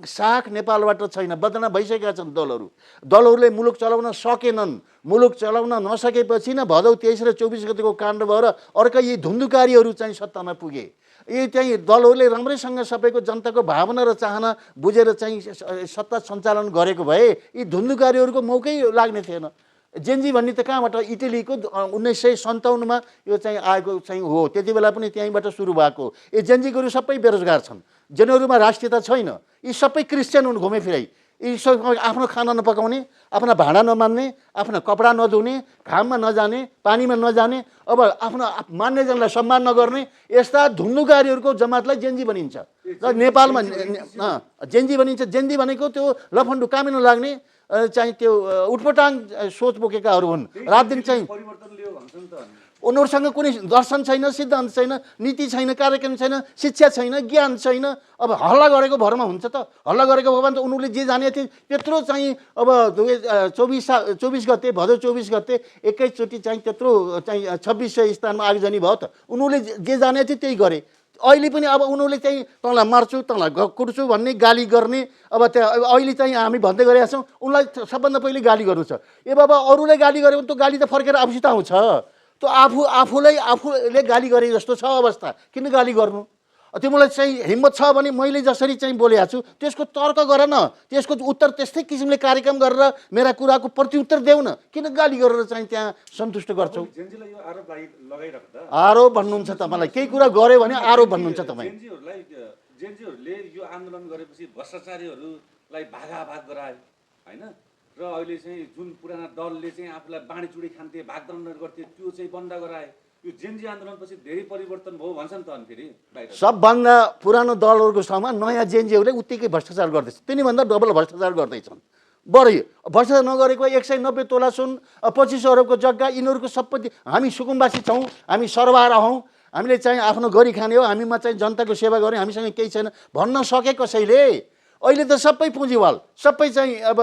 साख नेपालबाट छैन, बदना भइसकेका छन् दलहरूले मुलुक चलाउन सकेनन्। मुलुक चलाउन नसकेपछि न भदौ 23 र 24 गतेको काण्ड भएर अर्कै यी धुन्धुकारीहरू चाहिँ सत्तामा पुगे। यी चाहिँ दलहरूले राम्रैसँग सबैको जनताको भावना र चाहना बुझेर चाहिँ सत्ता सञ्चालन गरेको भए यी धुन्धुकारीहरूको मौकै लाग्ने थिएन। जेन्जी भन्ने त कहाँबाट, इटलीको 1957 यो चाहिँ आएको चाहिँ हो। त्यति बेला पनि त्यहीँबाट सुरु भएको। यो जेन्जीहरू सबै बेरोजगार छन्, जिनीहरूमा राष्ट्रियता छैन। यी सबै क्रिस्चियन हुन् घुमे फिराइ। यी सब आफ्नो खाना नपकाउने, आफ्ना भाँडा नमान्ने, आफ्ना कपडा नधुने, घाममा नजाने, पानीमा नजाने, अब आफ्नो मान्यजनलाई सम्मान नगर्ने यस्ता धुन्धुकारीहरूको जमातलाई जेन्जी भनिन्छ। र नेपालमा जेन्जी भनिन्छ। जेन्जी भनेको त्यो लफन्डु कामै नलाग्ने चाहिँ त्यो उटपटाङ सोच बोकेकाहरू हुन्। रात दिन चाहिँ उनीहरूसँग कुनै दर्शन छैन, सिद्धान्त छैन, नीति छैन, कार्यक्रम छैन, शिक्षा छैन, ज्ञान छैन। अब हल्ला गरेको भरमा हुन्छ त? हल्ला गरेको भयो भने त उनीहरूले जे जाने थिए त्यत्रो चाहिँ अब 24 गते भदौ 24 गते एकैचोटि चाहिँ त्यत्रो चाहिँ 2600 स्थानमा आगजनी भयो त। उनीहरूले जे जाने थिए त्यही गरे। अहिले पनि अब उनीहरूले चाहिँ तँलाई मार्छु, तँलाई कुट्छु भन्ने गाली गर्ने। अब त्यहाँ अहिले चाहिँ हामी भन्दै गरेका छौँ उनलाई सबभन्दा पहिले गाली गर्नु छ। ए बाबा, अरूले गाली गर्यो भने त गाली त फर्केर आफूसित आउँछ। त्यो आफूले गाली गरे जस्तो छ अवस्था, किन गाली गर्नु? तिमीलाई चाहिँ हिम्मत छ भने मैले जसरी चाहिँ बोलेको छु त्यसको तर्क गर न, त्यसको उत्तर त्यस्तै किसिमले कार्यक्रम गरेर मेरा कुराको प्रत्युत्तर देऊ न। किन गाली गरेर चाहिँ त्यहाँ सन्तुष्ट गर्छौ? आरोप भन्नुहुन्छ तपाईँलाई, केही कुरा गर्यो भने आरोप भन्नुहुन्छ तपाईँ। जेन्जीहरूले यो आन्दोलन गरेपछि भ्रष्टाचारीहरूलाई भागाभाग गरायो हैन, र अहिले चाहिँ जुन पुराना दलले चाहिँ आफूलाई बाँडीचुडी खान्थे, भागदण्ड गर्थे, त्यो चाहिँ बन्द गराए। यो जेन्जी आन्दोलनपछि धेरै परिवर्तन भयो भन्छन् त। अनि फेरि सबभन्दा पुरानो दलहरूको ठाउँमा नयाँ जेन्जीहरूले उत्तिकै भ्रष्टाचार गर्दैछ, तिनीभन्दा डबल भ्रष्टाचार गर्दैछन्। बढी भ्रष्टाचार नगरेको 190 तोला सुन, 25 अरबको जग्गा, यिनीहरूको सम्पत्ति। हामी सुकुम्बासी छौँ, हामी सरवारा हौँ, हामीले चाहिँ आफ्नो गरी खाने हो, हामीमा चाहिँ जनताको सेवा गर्ने, हामीसँग केही छैन भन्न सके कसैले? अहिले त सबै पुँजीवाल, सबै चाहिँ अब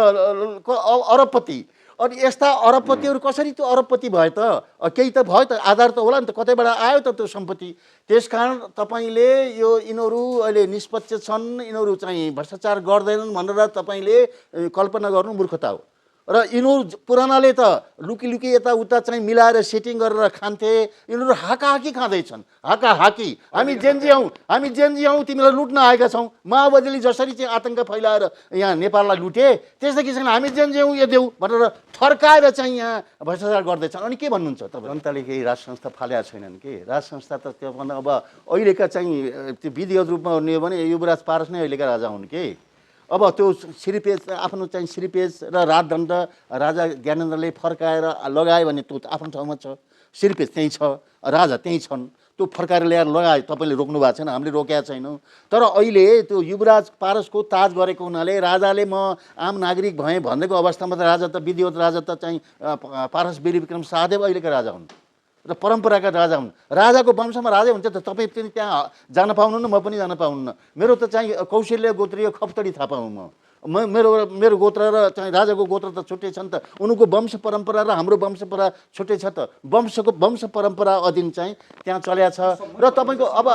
अरबपति। अनि यस्ता अरबपतिहरू कसरी त्यो अरबपति भयो त? केही त भयो त, आधार त होला नि त, कतैबाट आयो त त्यो सम्पत्ति। त्यसकारण तपाईँले यो यिनीहरू अहिले निष्पक्ष छन्, यिनीहरू चाहिँ भ्रष्टाचार गर्दैनन् भनेर तपाईँले कल्पना गर्नु मूर्खता हो। र यिनीहरू पुरानाले त लुकी यताउता चाहिँ मिलाएर सेटिङ गरेर खान्थे, यिनीहरू हाकाहाकी खाँदैछन्, हाकाहाकी। हामी जेन्जी हौँ, तिमीलाई लुट्न आएका छौँ। माओवादीले जसरी चाहिँ आतङ्क फैलाएर यहाँ नेपाललाई लुटे त्यस्तै किसिमले हामी जेन्जी हौँ, यो देऊ भनेर फर्काएर चाहिँ यहाँ भ्रष्टाचार गर्दैछन्। अनि के भन्नुहुन्छ तपाईँ? जनताले केही राज संस्था फालेका छैनन् कि? राज संस्था त त्यो भन्दा अब अहिलेका चाहिँ त्यो विधिगत रूपमा हुने हो भने युवराज पारस नै अहिलेका राजा हुन् कि। अब त्यो श्रीपेज आफ्नो चाहिँ श्रीपेज र राजदण्ड राजा ज्ञानेन्द्रले फर्काएर लगायो भने त्यो आफ्नो ठाउँमा छ। श्रीपेज त्यहीँ छ, राजा त्यहीँ छन्, त्यो फर्काएर ल्याएर लगायो। तपाईँले रोक्नु भएको छैन, हामीले रोकेका छैनौँ। तर अहिले त्यो युवराज पारसको ताज गरेको हुनाले राजाले म आम नागरिक भएँ भनेको अवस्थामा त राजा त विधिवत राजा त चाहिँ पारस वीरविक्रम शाहदेव अहिलेका राजा हुन् र परम्पराका राजा हुन्। राजाको वंशमा राजा हुन्छ त तपाईँ पनि त्यहाँ जान पाउनुहुन्न, म पनि जान पाउनुहुन्न। मेरो त चाहिँ कौशल्य गोत्रीय खप्तडी थाहा पाऊँ मेरो गोत्र र चाहिँ राजाको गोत्र त छुट्टै छ नि त। उनको वंश परम्परा र हाम्रो वंश परम्परा छुट्टै छ त। वंश परम्परा अधीन चाहिँ त्यहाँ चल्या छ। र तपाईँको अब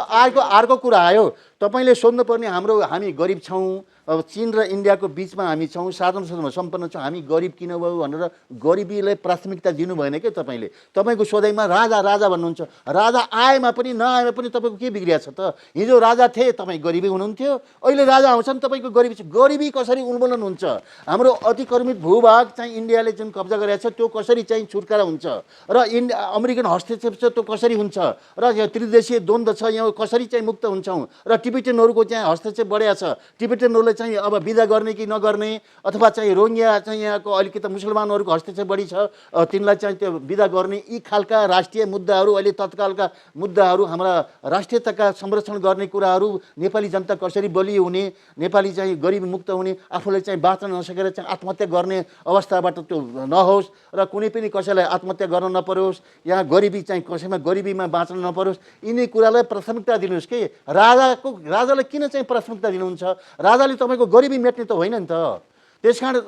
अर्को कुरा आयो, तपाईँले सोध्नुपर्ने हामी गरिब छौँ, अब चीन र इन्डियाको बिचमा हामी छौँ, साधन सम्पन्न छौँ, हामी गरिब किन भयो भनेर गरिबीलाई प्राथमिकता दिनु भएन क्या तपाईँले। तपाईँको सोधाइमा राजा भन्नुहुन्छ, राजा आएमा पनि नआएमा पनि तपाईँको के बिग्रिया छ त? हिजो राजा थिए तपाईँ गरिबी हुनुहुन्थ्यो, अहिले राजा आउँछन् तपाईँको गरिबी छ। गरिबी कसरी उन्मूलन हुन्छ? हाम्रो अतिक्रमित भूभाग चाहिँ इन्डियाले जुन कब्जा गरेको छ त्यो कसरी चाहिँ छुटकारा हुन्छ र अमेरिकन हस्तक्षेप छ त्यो कसरी हुन्छ र यो त्रिदेशीय द्वन्द्व छ यहाँ कसरी चाहिँ मुक्त हुन्छौँ र टिबेटनहरूको चाहिँ हस्तक्षेप बढेको छ। टिबेटनहरूले चाहिँ अब बिदा गर्ने कि नगर्ने, अथवा चाहिँ रोहिङ्ग्या चाहिँ यहाँको अलिकति मुसलमानहरूको हस्तक्षेप बढी छ, तिनलाई चाहिँ त्यो बिदा गर्ने, यी खालका राष्ट्रिय मुद्दाहरू, अहिले तत्कालका मुद्दाहरू, हाम्रा राष्ट्रियताका संरक्षण गर्ने कुराहरू, नेपाली जनता कसरी बलियो हुने, नेपाली चाहिँ गरिबी मुक्त हुने, आफूले चाहिँ बाँच्न नसकेर चाहिँ आत्महत्या गर्ने अवस्थाबाट त्यो नहोस् र कुनै पनि कसैलाई आत्महत्या गर्न नपरोस्, यहाँ गरिबी चाहिँ कसैमा गरिबीमा बाँच्न नपरोस्, यिनी कुरालाई प्राथमिकता दिनुहोस् कि राजाले किन चाहिँ प्राथमिकता दिनुहुन्छ? राजाले तपाईँको गरिबी मेट्ने त होइन नि त। त्यस कारण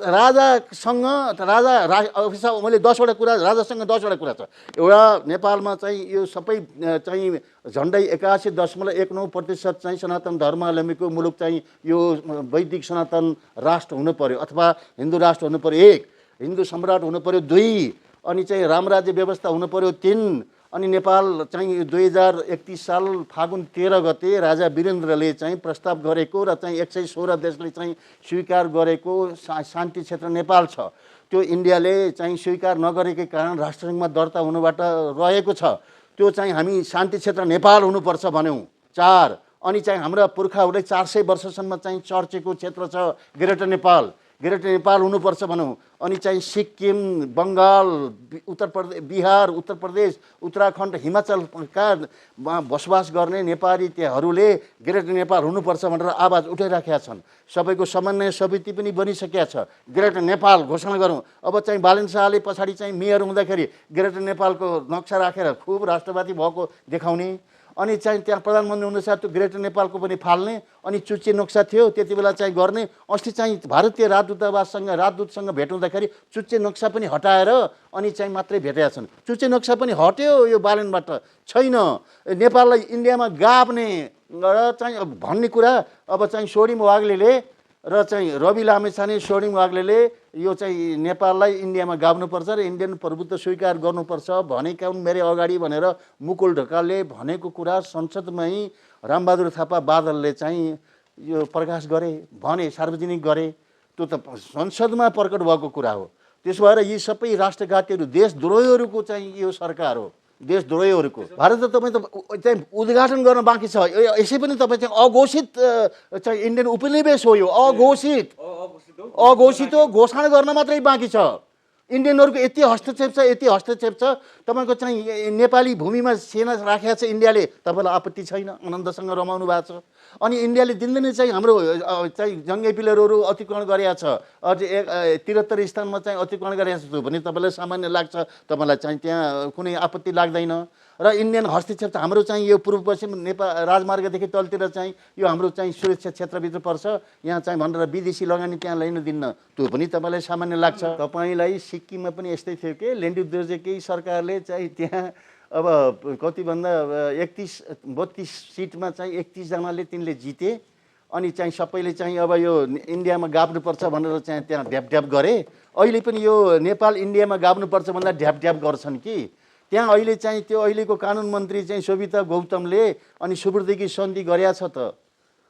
मैले 10वटा कुरा, राजासँग 10वटा कुरा छ। एउटा, नेपालमा चाहिँ यो सबै चाहिँ झन्डै 81.19% चाहिँ सनातन धर्मावलम्बीको मुलुक चाहिँ यो वैदिक सनातन राष्ट्र हुनु पर्यो, अथवा हिन्दू राष्ट्र हुनु पर्यो 1, हिन्दू सम्राट हुनु पर्यो 2, अनि चाहिँ रामराज्य व्यवस्था हुनु पर्यो 3। अनि नेपाल चाहिँ 2031 साल फागुन 13 गते राजा वीरेन्द्रले चाहिँ प्रस्ताव गरेको र चाहिँ 116 देशले चाहिँ स्वीकार गरेको शान्ति क्षेत्र नेपाल छ। त्यो इन्डियाले चाहिँ स्वीकार नगरेकै कारण राष्ट्रसङ्घमा दर्ता हुनुबाट रहेको छ। त्यो चाहिँ हामी शान्ति क्षेत्र नेपाल हुनुपर्छ भन्यौँ 4। अनि चाहिँ हाम्रा पुर्खाहरूले 400 वर्षसम्म चाहिँ चर्चेको क्षेत्र छ ग्रेटर नेपाल हुनुपर्छ भनौँ। अनि चाहिँ सिक्किम, बङ्गाल, उत्तर प्रदेश, बिहार, उत्तर प्रदेश, उत्तराखण्ड, हिमाचलका बसोबास गर्ने नेपालीहरूले ग्रेटर नेपाल हुनुपर्छ भनेर आवाज उठाइराखेका छन्। सबैको समन्वय समिति पनि बनिसकेका छ, ग्रेटर नेपाल घोषणा गरौँ। अब चाहिँ बालेन शाहले पछाडि चाहिँ मेयर हुँदाखेरि ग्रेटर नेपालको नक्सा राखेर खुब राष्ट्रवादी भएको देखाउने, अनि चाहिँ त्यहाँ प्रधानमन्त्री हुनुसाथ त्यो ग्रेटर नेपालको पनि फाल्ने, अनि चुच्चे नक्सा थियो त्यति बेला चाहिँ गर्ने। अस्ति चाहिँ भारतीय राजदूतसँग भेट हुँदाखेरि चुच्चे नक्सा पनि हटाएर अनि चाहिँ मात्रै भेटेका छन्। चुच्चे नक्सा पनि हट्यो यो बालेनबाट, छैन। नेपाललाई इन्डियामा गाब्ने र चाहिँ भन्ने कुरा अब चाहिँ सोडिम वाग्लेले र चाहिँ रवि लामेछाने, सोडिम वाग्लेले यो चाहिँ नेपाललाई इन्डियामा गाब्नुपर्छ र इन्डियन प्रभुत्व स्वीकार गर्नुपर्छ भनेका हुन् मेरै अगाडि भनेर मुकुल ढकालले भनेको कुरा संसदमै रामबहादुर थापा बादलले चाहिँ यो प्रकाश भने, सार्वजनिक गरे। त्यो त संसदमा प्रकट भएको कुरा हो। त्यसो भएर यी सबै राष्ट्रघातीहरू, देशद्रोहीहरूको चाहिँ यो सरकार हो, देशद्रोहीहरूको। भारत त तपाईँ त चाहिँ उद्घाटन गर्न बाँकी छ। यसै पनि तपाईँ चाहिँ अघोषित चाहिँ इन्डियन उपनिवेश हो यो, अघोषित हो, घोषणा गर्न मात्रै बाँकी छ। इन्डियनहरूको यति हस्तक्षेप छ। तपाईँको चाहिँ नेपाली भूमिमा सेना राखेको छ इन्डियाले, तपाईँलाई आपत्ति छैन, आनन्दसँग रमाउनु भएको छ। अनि इन्डियाले दिनदिनै चाहिँ हाम्रो चाहिँ जङ्गे पिलरहरू अतिक्रमण गरेको छ, अझ 73 स्थानमा चाहिँ अतिक्रमण गरेको छ भने तपाईँलाई सामान्य लाग्छ, तपाईँलाई चाहिँ त्यहाँ कुनै आपत्ति लाग्दैन। र इन्डियन हस्तक्षेप त हाम्रो चाहिँ यो पूर्व पश्चिम नेपाल राजमार्गदेखि तलतिर चाहिँ यो हाम्रो चाहिँ सुरक्षा क्षेत्रभित्र पर्छ, यहाँ चाहिँ भनेर विदेशी लगानी त्यहाँ लिन दिन्न, त्यो पनि तपाईँलाई सामान्य लाग्छ। तपाईँलाई सिक्किममा पनि यस्तै थियो कि लेन्डु दोर्जेकै सरकारले चाहिँ त्यहाँ अब कति भन्दा 32 सिटमा चाहिँ 31 जनाले तिनले जिते। अनि चाहिँ सबैले चाहिँ अब यो इन्डियामा गाब्नुपर्छ भनेर चाहिँ त्यहाँ ढ्याप गरे। अहिले पनि यो नेपाल इन्डियामा गाब्नुपर्छ भन्दा ढ्याप गर्छन् कि त्यहाँ अहिले चाहिँ त्यो अहिलेको कानुन मन्त्री चाहिँ शोभिता गौतमले अनि सुब्रतदेखि सन्धि गरेका छ त,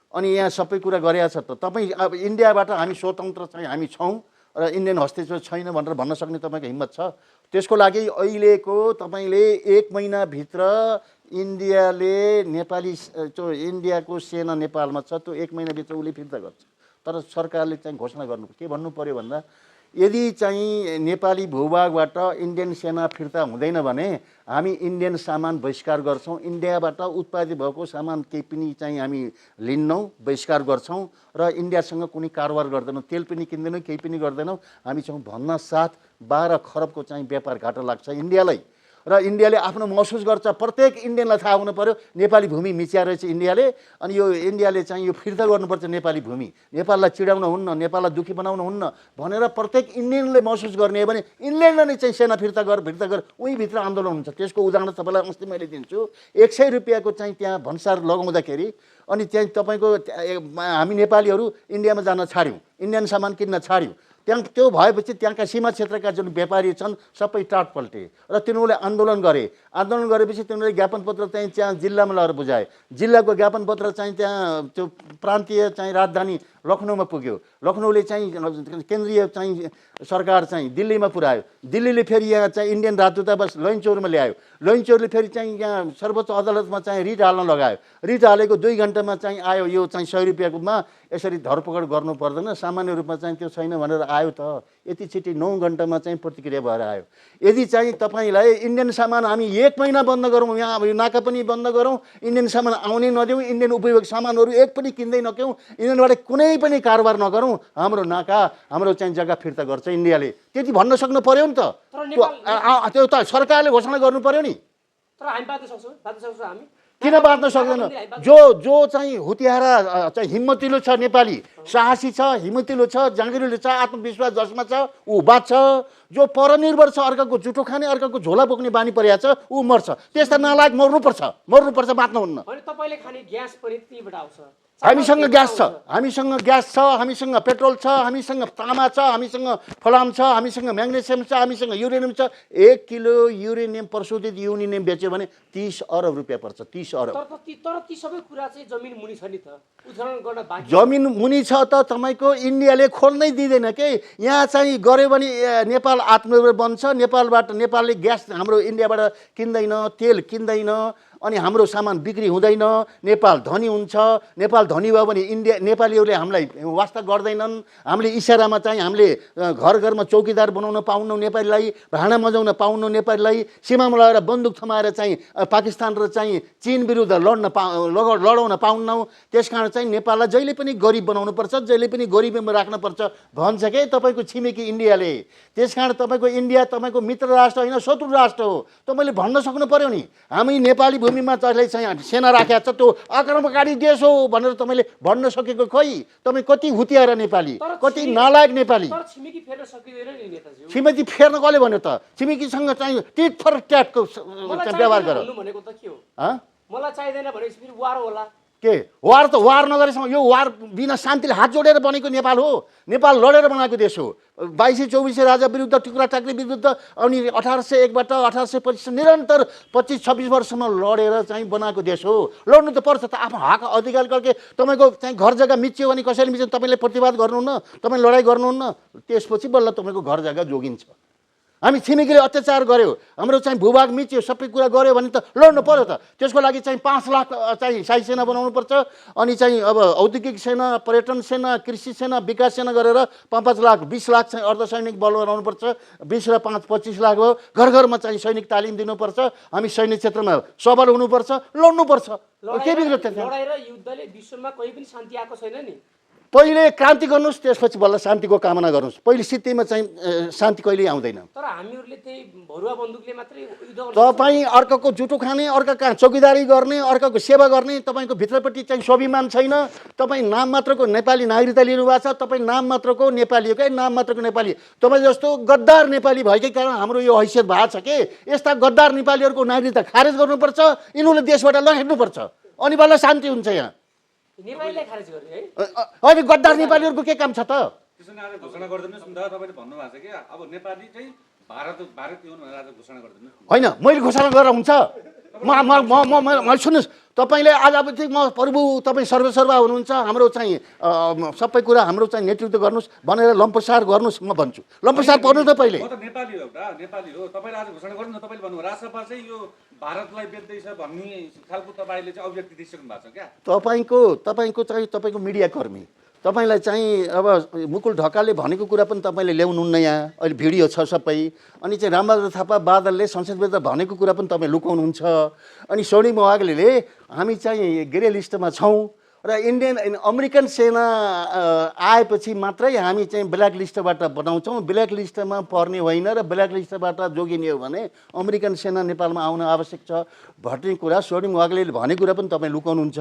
अनि यहाँ सबै कुरा गरेका छ त। तपाईँ अब इन्डियाबाट हामी स्वतन्त्र चाहिँ हामी छौँ र इन्डियन हस्तक्षेप छैन भनेर भन्न सक्ने तपाईँको हिम्मत छ? त्यसको लागि अहिलेको तपाईँले 1 महिनाभित्र इन्डियाले नेपाली इन्डियाको सेना नेपालमा छ, त्यो 1 महिनाभित्र उसले फिर्ता गर्छ। तर सरकारले चाहिँ घोषणा गर्नु के भन्नु पर्यो भन्दा, यदि चाहिँ नेपाली भूभागबाट इन्डियन सेना फिर्ता हुँदैन भने हामी इन्डियन सामान बहिष्कार गर्छौँ, इन्डियाबाट उत्पादित भएको सामान केही पनि चाहिँ हामी लिन्नौँ, बहिष्कार गर्छौँ र इन्डियासँग कुनै कारोबार गर्दैनौँ, तेल पनि किन्दैनौँ, केही पनि गर्दैनौँ। हामी चाहिँ भन्न साथ 12 खरबको चाहिँ व्यापार घाटा लाग्छ इन्डियालाई। र इन्डियाले आफ्नो महसुस गर्छ, प्रत्येक इन्डियनलाई थाहा हुनु पर्यो नेपाली भूमि मिच्या रहेछ इन्डियाले, अनि यो इन्डियाले चाहिँ यो फिर्ता गर्नुपर्छ नेपाली भूमि, नेपाललाई चिडाउन हुन्न, नेपाललाई दुःखी बनाउन हुन्न भनेर प्रत्येक इन्डियनले महसुस गर्ने हो भने इन्डियनले नै चाहिँ सेना फिर्ता गर उही भित्र आन्दोलन हुन्छ। त्यसको उदाहरण तपाईँलाई अस्ति मैले दिन्छु। 100 रुपियाँको चाहिँ त्यहाँ भन्सार लगाउँदाखेरि अनि त्यहाँ तपाईँको हामी नेपालीहरू इन्डियामा जान छाड्यौँ, इन्डियन सामान किन्न छाड्यौँ। त्यहाँ त्यो भएपछि त्यहाँका सीमा क्षेत्रका जुन व्यापारी छन् सबै टाट पल्टे र तिनीहरूले आन्दोलन गरेपछि तिनीहरूले ज्ञापन पत्र चाहिँ त्यहाँ जिल्लामा लगेर बुझाए। जिल्लाको ज्ञापन पत्र चाहिँ त्यहाँ त्यो प्रान्तीय चाहिँ राजधानी लखनऊमा पुग्यो, लखनऊले चाहिँ केन्द्रीय चाहिँ सरकार चाहिँ दिल्लीमा पुर्यायो, दिल्लीले फेरि यहाँ चाहिँ इन्डियन राजदूतावास लैनचौरमा ल्यायो, लैनचौरले फेरि चाहिँ यहाँ सर्वोच्च अदालतमा चाहिँ रिट हाल्न लगायो, रिट हालेको 2 घन्टामा चाहिँ आयो, यो चाहिँ 100 रुपियाँमा यसरी धरपकड गर्नु पर्दैन, सामान्य रूपमा चाहिँ त्यो छैन भनेर आयो त। यति छिटै 9 घन्टामा चाहिँ प्रतिक्रिया भएर आयो। यदि चाहिँ तपाईँलाई इन्डियन सामान हामी 1 महिना बन्द गरौँ, यहाँ अब यो नाका पनि बन्द गरौँ, इन्डियन सामान आउनै नदेऊ, इन्डियन उपयोग सामानहरू एक पनि किन्दै नक्यौँ, इन्डियनबाट कुनै पनि कारोबार नगरौँ, हाम्रो नाका हाम्रो चाहिँ जग्गा फिर्ता गर्छ इन्डियाले, त्यति भन्न सक्नु पर्यो नि त। त्यो त सरकारले घोषणा गर्नु पर्यो नि। तर हामी बाँध्न सक्छौँ हामी किन बाँच्न सक्दैन? जो चाहिँ हुतियारा चाहिँ हिम्मतिलो छ, नेपाली साहसी छ, हिम्मतिलो छ, जाँगिरिलो छ, आत्मविश्वास जसमा छ ऊ बाँच्छ। जो परनिर्भर छ, अर्काको जुठो खाने, अर्काको झोला बोक्ने बानी परिया छ, ऊ मर्छ। त्यस्ता नालायक मर्नुपर्छ, बाँच्न हुन्न। तपाईँले खाने ग्यास पनि त्यहीबाट आउँछ। हामीसँग ग्यास छ, हामीसँग पेट्रोल छ, हामीसँग तामा छ, हामीसँग फलाम छ, हामीसँग म्याग्नेसियम छ, हामीसँग युरेनियम छ। 1 किलो युरेनियम प्रशोधित युरेनियम बेच्यो भने 30 अरब रुपियाँ पर्छ, 30 अरब। तर ती सबै कुरा चाहिँ जमिन मुनि छ नि त, उदाहरण गर्न बाँकी। जमिन मुनि छ त तपाईँको इन्डियाले खोल्नै दिँदैन के। यहाँ चाहिँ गऱ्यो भने नेपाल आत्मनिर्भर बन्छ, नेपालले ग्यास हाम्रो इन्डियाबाट किन्दैन, तेल किन्दैन, अनि हाम्रो सामान बिक्री हुँदैन, नेपाल धनी हुन्छ। नेपाल धनी भयो भने नेपालीहरूले हामीलाई वास्ता गर्दैनन्। हामीले इसारामा चाहिँ हामीले घर चौकीदार बनाउन पाउन्न नेपालीलाई, भाँडा मजाउन पाउन्न नेपालीलाई, सीमामा लगेर बन्दुक थमाएर चाहिँ पाकिस्तान र चाहिँ चीन विरुद्ध लडाउन पाउन्नौँ। त्यसकारण चाहिँ नेपाललाई जहिले पनि गरिब बनाउनुपर्छ, जहिले पनि गरिबीमा राख्नुपर्छ भन्छ के तपाईँको छिमेकी इन्डियाले। त्यसकारण तपाईँको इन्डिया तपाईँको मित्र राष्ट्र होइन, शत्रु राष्ट्र हो। तपाईँले भन्न सक्नु पर्यो नि, हामी नेपाली भूमिमा जसले चाहिँ सेना राखेको छ त्यो आक्रमणकारी देश हो भनेर तपाईँले भन्न सकेको खै? तपाईँ कति हुतियारा नेपाली, कति नालायक नेपाली। छिमेकी फेर्न सकिँदैन नि नेताजी। छिमेकी फेर्न कसले भन्यो त? छिमेकीसँग चाहिँ टिट फर ट्याटको व्यवहार गर भनेको त के हो? मलाई चाहिँदैन भनेपछि फेरि वार होला के? वार त वार नगरेसम्म यो वार बिना शान्तिले हात जोडेर बनेको नेपाल हो। नेपाल लडेर बनाएको देश हो। 2224 राजा विरुद्ध, टुक्रा टाक्री विरुद्ध, अनि 1801बाट 1825 निरन्तर 25-26 वर्षसम्म लडेर चाहिँ बनाएको देश हो। लड्नु त पर्छ त, आफ्नो हक अधिकार करके। तपाईँको चाहिँ घर जग्गा मिच्यो भने कसैले मिच्यो तपाईँले प्रतिवाद गर्नुहुन्न, तपाईँ लडाइँ गर्नुहुन्न, त्यसपछि बल्ल तपाईँको घर जग्गा जोगिन्छ। हामी छिमेकीले अत्याचार गर्यो, हाम्रो चाहिँ भूभाग मिच्यो, सबै कुरा गर्यो भने त लड्नु पर्यो त। त्यसको लागि चाहिँ 5 लाख चाहिँ शाही सेना बनाउनुपर्छ, अनि चाहिँ अब औद्योगिक सेना, पर्यटन सेना, कृषि सेना, विकास सेना गरेर 5-5 लाख 20 लाख चाहिँ अर्धसैनिक बल बनाउनुपर्छ। 20 र 5 25 लाख हो। घरमा चाहिँ सैनिक तालिम दिनुपर्छ। हामी सैनिक क्षेत्रमा सबल हुनुपर्छ, लड्नुपर्छ। के बिग्रियो त? लडाइ र युद्धले विश्वमा कहीँ पनि शान्ति आएको छैन नि। पहिले क्रान्ति गर्नुहोस्, त्यसपछि बल्ल शान्तिको कामना गर्नुहोस्। पहिले सित्तैमा चाहिँ शान्ति कहिल्यै आउँदैन। तर हामीहरूले त्यही भरुवा बन्दुकले मात्रै युद्ध तपाईँ अर्काको जुठो खाने, अर्काका चौकीदारी गर्ने, अर्काको सेवा गर्ने, तपाईँको भित्रपट्टि चाहिँ स्वाभिमान छैन। तपाईँ नाम मात्रको नेपाली नागरिकता लिनुभएको छ, तपाईँ नाम मात्रको नेपाली हो क्या, नाम मात्रको नेपाली। तपाईँ जस्तो गद्दार नेपाली भएकै कारण हाम्रो यो हैसियत भएको छ के। यस्ता गद्दार नेपालीहरूको नागरिकता खारेज गर्नुपर्छ, यिनीहरूले देशबाट लखेट्नुपर्छ, अनि बल्ल शान्ति हुन्छ यहाँ। नेपालीलाई खारेज गर्ने है? अहिले गद्दार नेपालीहरूको के काम छ त? त्यसैले आज घोषणा गरिदिनुहोस् न त। तपाईँले भन्नुभएको छ कि अब नेपाली चाहिँ भारतीय हुन् भनेर आज घोषणा गरिदिनुहोस्। होइन, मैले घोषणा गरेर हुन्छ? मैले सुन्नुहोस्, तपाईँले आज अब चाहिँ म प्रभु तपाईँ सर्वसर्वा हुनुहुन्छ, हाम्रो चाहिँ सबै कुरा हाम्रो चाहिँ नेतृत्व गर्नुहोस् भनेर लम्पसार गर्नुहोस्, म भन्छु। लम्पसार पर्नु त पहिले। म त नेपाली हो एउटा, नेपाली हो। तपाईँले आज घोषणा गर्नु न। तपाईँले भन्नुभयो राजसभा चाहिँ यो भारतलाई बेच्दैछ भन्ने खालको तपाईँले चाहिँ अभिव्यक्ति दिइसक्नु भएको छ क्या। तपाईँको मिडियाकर्मी, तपाईँलाई चाहिँ अब मुकुल ढकालले भनेको कुरा पनि तपाईँले ल्याउनुहुन्न यहाँ। अहिले भिडियो छ सबै। अनि चाहिँ रामबहादुर थापा बादलले संसदभित्र भनेको कुरा पनि तपाईँ लुकाउनुहुन्छ। अनि सोनी मोवागले हामी चाहिँ ग्रे लिस्टमा छौँ र अमेरिकन सेना आएपछि मात्रै हामी चाहिँ ब्ल्याक लिस्टबाट बनाउँछौँ। ब्ल्याक लिस्टमा पर्ने होइन र ब्ल्याक लिस्टबाट जोगिने हो भने अमेरिकन सेना नेपालमा आउन आवश्यक छ भन्ने कुरा सोनी मोवागले भनेको कुरा पनि तपाईँ लुकाउनुहुन्छ।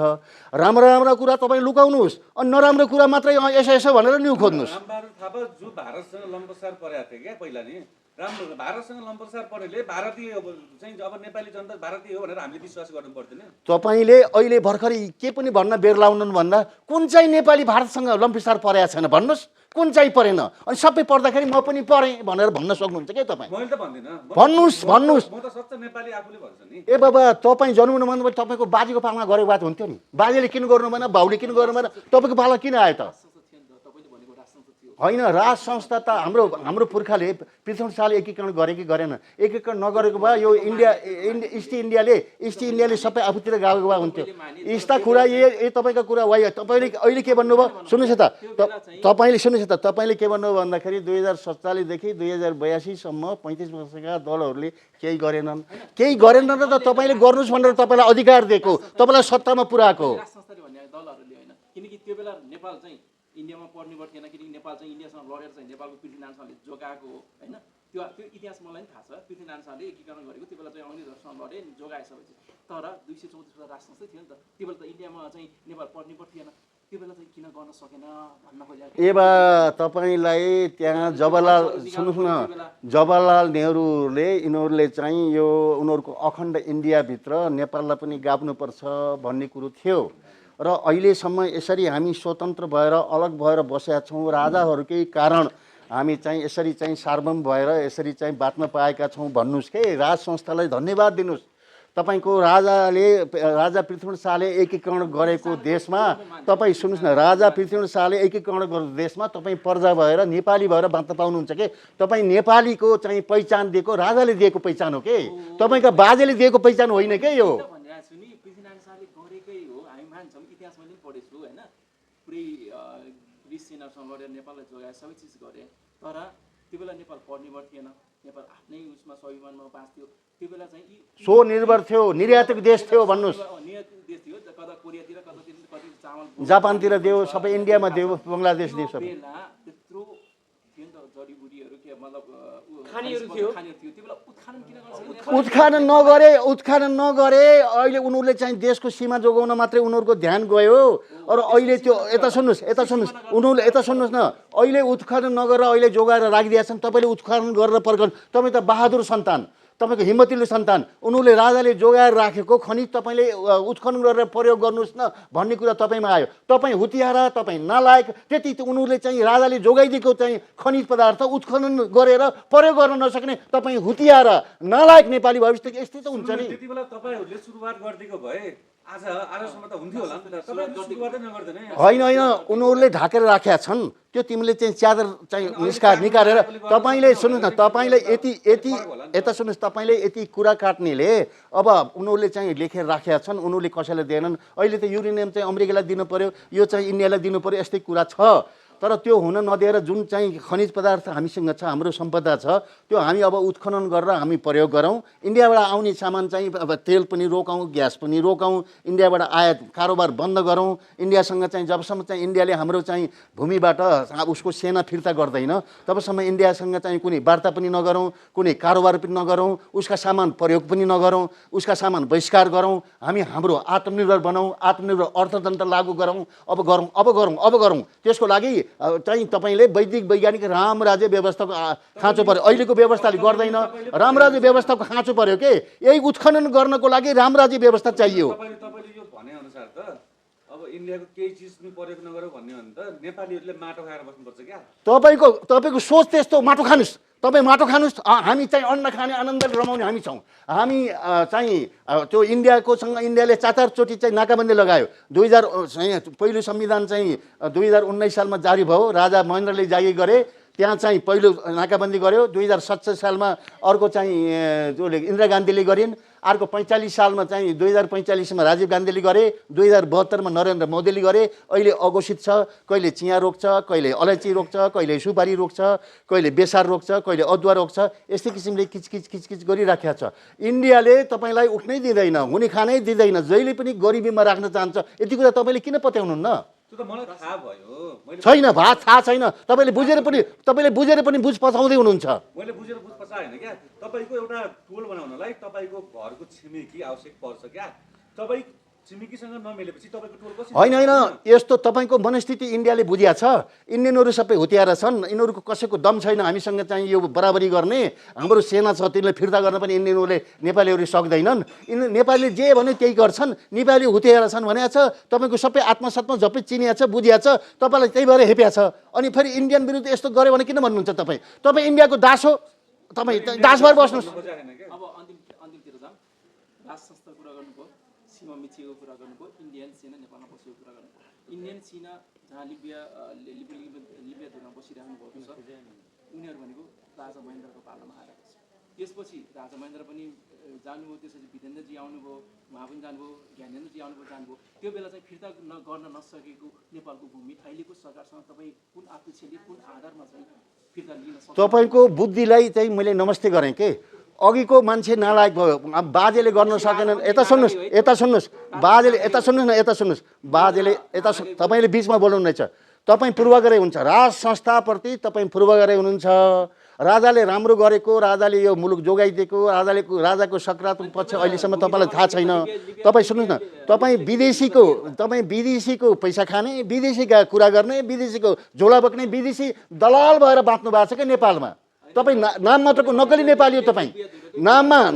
राम्रो कुरा तपाईँ लुकाउनुहोस्, अनि नराम्रो कुरा मात्रै यसो भनेर न्यु खोज्नुहोस्। रामबहादुर थापा जो भारतसँग लम्पसार परेको थियो क्या पहिला नि, राम्रो भारतसँग लम्पसार पर्नेले भारतीय चाहिँ अब नेपाली जनता भारतीय हो भनेर हामीले विश्वास गर्नु पर्दैन। तपाईँले अहिले भर्खरै के पनि भन्न बेर लाउनु भन्दा कुन चाहिँ नेपाली भारतसँग लम्पसार परेको छैन भन्नुहोस्, कुन चाहिँ परेन? अनि सबै पर्दाखेरि म पनि परेँ भनेर भन्न सक्नुहुन्छ क्या तपाईँ? मैले त भन्दिनँ। भन्नुहोस्। म त सच्चा नेपाली आफूले भन्छु नि। ए बाबा, तपाईँ जन्मनु भन्दा तपाईँको बाजेको पालामा गरेको बात हुन्थ्यो नि। बाजेले किन गर्नु भएन, बाउले किन गर्नु भएन, तपाईँको पाला किन आयो त? होइन राज संस्था त हाम्रो पुर्खाले पृथ्वी शाहले एकीकरण गरे कि गरेन एकीकरण नगरेको भए यो इस्ट इन्डियाले सबै आफूतिर गएको भए हुन्थ्यो यस्ता कुरा ए तपाईँको कुरा वाइ तपाईँले अहिले के भन्नुभयो सुन्नुहोस् त तपाईँले के भन्नुभयो भन्दाखेरि 2047 देखि 2082 सम्म 35 वर्षका दलहरूले केही गरेनन् र त तपाईँले गर्नुहोस् भनेर तपाईँलाई अधिकार दिएको तपाईँलाई सत्तामा पुर्याएको राज संस्थाले भन्ने दलहरूले होइन किनकि त्यो बेला नेपाल चाहिँ इन्डियामा पर्ने थिएन किनकि नेपाल चाहिँ इन्डियासँग लडेर चाहिँ नेपालको पृथ्वीनारायण शाहले जोगाएको हो होइन त्यो इतिहास मलाई पनि थाहा छ पृथ्वीनारायण शाहले एकीकरण गरेको त्यो बेला चाहिँ अङ्ग्रेजहरूसँग लडे जोगाए सबै तर 234 वटा राज संस्थै थियो नि त त्यो बेला त इन्डियामा चाहिँ नेपाल पर्ने थिएन त्यो बेला चाहिँ किन गर्न सकेन भन्न खोजेको एबा तपाईँलाई त्यहाँ जवाहरलाल नेहरूले यिनीहरूले चाहिँ यो उनीहरूको अखण्ड इन्डियाभित्र नेपाललाई पनि गाप्नुपर्छ भन्ने कुरो थियो र अहिलेसम्म यसरी हामी स्वतन्त्र भएर अलग भएर बसेका छौँ राजाहरूकै कारण हामी चाहिँ यसरी चाहिँ सार्वभौम भएर यसरी चाहिँ बाँच्न पाएका छौँ भन्नुहोस् के राज संस्थालाई धन्यवाद दिनुहोस् तपाईँको राजा पृथ्वी शाहले एकीकरण गरेको देशमा तपाईँ सुन्नुहोस् न राजा पृथ्वी शाहले एकीकरण गरेको देशमा तपाईँ प्रजा भएर नेपाली भएर बाँच्न पाउनुहुन्छ के तपाईँ नेपालीको चाहिँ पहिचान दिएको राजाले दिएको पहिचान हो के तपाईँको बाजेले दिएको पहिचान होइन के यो पृथ्वीनारायण शाहले गरेकै हो हामी मान्छौँ इतिहास मैले पढेछु होइन पुरै ग्रिस सेनासँग लडेर नेपाललाई जोगाए सबै चिज गरे तर त्यो बेला नेपाल पर्ने थिएन नेपाल आफ्नै उसमा स्वाभिमानमा बाँच्थ्यो त्यो बेला चाहिँ स्वनिर्भर थियो निर्यातक देश थियो भन्नुहोस् निर्यातक देश थियो कता कोरियातिर कतातिर कति चामल जापानतिर दियो सबै इन्डियामा दियो बङ्गलादेश दियो सबै बेला त्यत्रो थियो नि त जडीबुटीहरू के मतलब खानीहरू थियो त्यो बेला उत्खनन किन गर्छ उत्खनन नगरे अहिले उनीहरूले चाहिँ देशको सीमा जोगाउन मात्रै उनीहरूको ध्यान गयो र अहिले त्यो यता सुन्नुहोस् उनीहरूले यता सुन्नुहोस् न अहिले उत्खनन नगरेर अहिले जोगाएर राखिदिएका छन् तपाईँले उत्खनन गरेर पर्खनु तपाईँ त बहादुर सन्तान तपाईँको हिम्मतिलो सन्तान उनीहरूले राजाले जोगाएर राखेको खनिज तपाईँले उत्खनन गरेर प्रयोग गर्नुहोस् न भन्ने कुरा तपाईँमा आयो तपाईँ हुतियारा तपाईँ नालायक त्यति उनीहरूले चाहिँ राजाले जोगाइदिएको चाहिँ खनिज पदार्थ उत्खनन गरेर प्रयोग गर्न नसक्ने तपाईँ हुतियारा नालायक नेपाली भविष्य यस्तै त हुन्छ नि त्यति बेला तपाईँहरूले सुरुवात गरिदिएको भए आजसम्म त हुन्थ्यो होला नि त तपाईँले सुरुवातै नगर्दैन होइन उनीहरूले ढाकेर राखेका छन् त्यो तिमीले चाहिँ च्यादर चाहिँ निकालेर तपाईँले सुन्नुहोस् न तपाईँले यता सुन्नुहोस् तपाईँले यति कुरा काट्नेले अब उनीहरूले चाहिँ लेखेर राखेका छन् उनीहरूले कसैलाई दिएनन् अहिले त युरेनियम चाहिँ अमेरिकालाई दिनु पर्यो यो चाहिँ इन्डियालाई दिनु पर्यो यस्तै कुरा छ तर त्यो हुन नदिएर जुन चाहिँ खनिज पदार्थ हामीसँग छ हाम्रो सम्पदा छ त्यो हामी अब उत्खनन गरेर हामी प्रयोग गरौँ इन्डियाबाट आउने सामान चाहिँ अब तेल पनि रोकौँ ग्यास पनि रोकौँ इन्डियाबाट आयात कारोबार बन्द गरौँ इन्डियासँग चाहिँ जबसम्म चाहिँ इन्डियाले हाम्रो चाहिँ भूमिबाट उसको सेना फिर्ता गर्दैन तबसम्म इन्डियासँग चाहिँ कुनै वार्ता पनि नगरौँ कुनै कारोबार पनि नगरौँ उसका सामान प्रयोग पनि नगरौँ उसका सामान बहिष्कार गरौँ हामी हाम्रो आत्मनिर्भर बनाऊँ आत्मनिर्भर अर्थतन्त्र लागू गरौँ अब गरौँ त्यसको लागि चाहिँ तपाईँले वैज्ञानिक रामराज्य व्यवस्थाको खाँचो पर्यो अहिलेको व्यवस्थाले गर्दैन रामराज्य व्यवस्थाको खाँचो पर्यो के यही उत्खनन गर्नको लागि रामराज्य व्यवस्था चाहियो तपाईँले यो भनेअनुसार त अब इन्डियाको केही चिज पनि प्रयोग नगरौँ भन्ने हो भने त नेपालीहरूले माटो खाएर बस्नुपर्छ क्या तपाईँको सोच त्यस्तो माटो खानुहोस् तपाईँ माटो खानुहोस् हामी चाहिँ अन्न खाने आनन्द रमाउने हामी छौँ हामी चाहिँ त्यो इन्डियाले 4-4 चाहिँ नाकाबन्दी लगायो 2000 पहिलो संविधान चाहिँ 2019 सालमा जारी भयो राजा महेन्द्रले जारी गरे त्यहाँ चाहिँ पहिलो नाकाबन्दी गर्यो 2047 सालमा अर्को चाहिँ इन्दिरा गान्धीले गरिन् अर्को 45 सालमा चाहिँ 2045मा राजीव गान्धीले गरे 2072मा नरेन्द्र मोदीले गरे अहिले अघोषित छ कहिले चिया रोक्छ कहिले अलैँची रोक्छ कहिले सुपारी रोक्छ कहिले बेसार रोक्छ कहिले अदुवा रोक्छ यस्तै किसिमले किचकिच गरिराखेको छ इन्डियाले तपाईँलाई उठ्नै दिँदैन हुने खानै दिँदैन जहिले पनि गरिबीमा राख्न चाहन्छ यति कुरा तपाईँले किन पत्याउनुहुन्न त्यो त मलाई थाहा भयो छैन थाहा छैन तपाईँले बुझेर पनि बुझ पछाउँदै हुनुहुन्छ मैले बुझेर बुझ पछाएन क्या तपाईँको एउटा टोल बनाउनलाई तपाईँको घरको छिमेकी आवश्यक पर्छ क्या तपाईँ छिमेकीसँग नमिलेपछि तपाईँको टोल कसरी होइन यस्तो तपाईँको मनस्थिति इन्डियाले बुझिया छ इन्डियनहरू सबै हुतियारा छन् यिनीहरूको कसैको दम छैन हामीसँग चाहिँ यो बराबरी गर्ने हाम्रो सेना छ तिनीलाई फिर्ता गर्न पनि इन्डियनहरूले नेपालीहरू सक्दैनन् नेपालीले जे भने त्यही गर्छन् नेपाली हुतियारा छन् भनेको छ तपाईँको सबै आत्मसात्मा झप्पै चिनिया छ बुझिया छ तपाईँलाई त्यही भएर हेप्या छ अनि फेरि इन्डियन विरुद्ध यस्तो गर्यो भने किन भन्नुहुन्छ तपाईँ इन्डियाको दास हो तपाईँ दास भएर बस्नुहोस् अब अन्तिमतिर जाम राज संस्था कुरा गर्नुभयो सीमा मिचिएको कुरा गर्नुभयो, इन्डियन सेना नेपालमा बसेको कुरा गर्नुभयो। इन्डियन सेना जहाँ लिबिया धुरमा बसिरहनु भएको छ, उनीहरू भनेको राजा महेन्द्रको पालामा आएको छ। त्यसपछि राजा महेन्द्र पनि जानुभयो, त्यसपछि वीरेन्द्रजी आउनुभयो, उहाँ पनि जानुभयो, ज्ञानेन्द्रजी जानुभयो। त्यो बेला चाहिँ फिर्ता गर्न नसकेको नेपालको भूमि अहिलेको सरकारसँग तपाईँ कुन आपेक्षले कुन आधारमा चाहिँ फिर्ता लिन सक्नुहुन्छ? तपाईँको बुद्धिलाई चाहिँ मैले नमस्ते गरेँ के। अघिको मान्छे नालायक भयो, अब बाजेले गर्न सकेनन्। यता सुन्नुहोस् बाजेले, यता सुन्नुहोस् बाजेले यता तपाईँले बिचमा बोल्नुहुनेछ। तपाईँ पूर्वाग्रही हुन्छ, राज संस्थाप्रति तपाईँ पूर्वाग्रही हुनुहुन्छ। राजाले राम्रो गरेको, राजाले यो मुलुक जोगाइदिएको, राजाको सकारात्मक पक्ष अहिलेसम्म तपाईँलाई थाहा छैन। तपाईँ सुन्नुहोस् न, तपाईँ विदेशीको पैसा खाने, विदेशीका कुरा गर्ने, विदेशीको झोला बोक्ने, विदेशी दलाल भएर बाँच्नु भएको छ क्या नेपालमा। तपाईँ नाम मात्रको नक्कली नेपाली हो। तपाईँ नाममा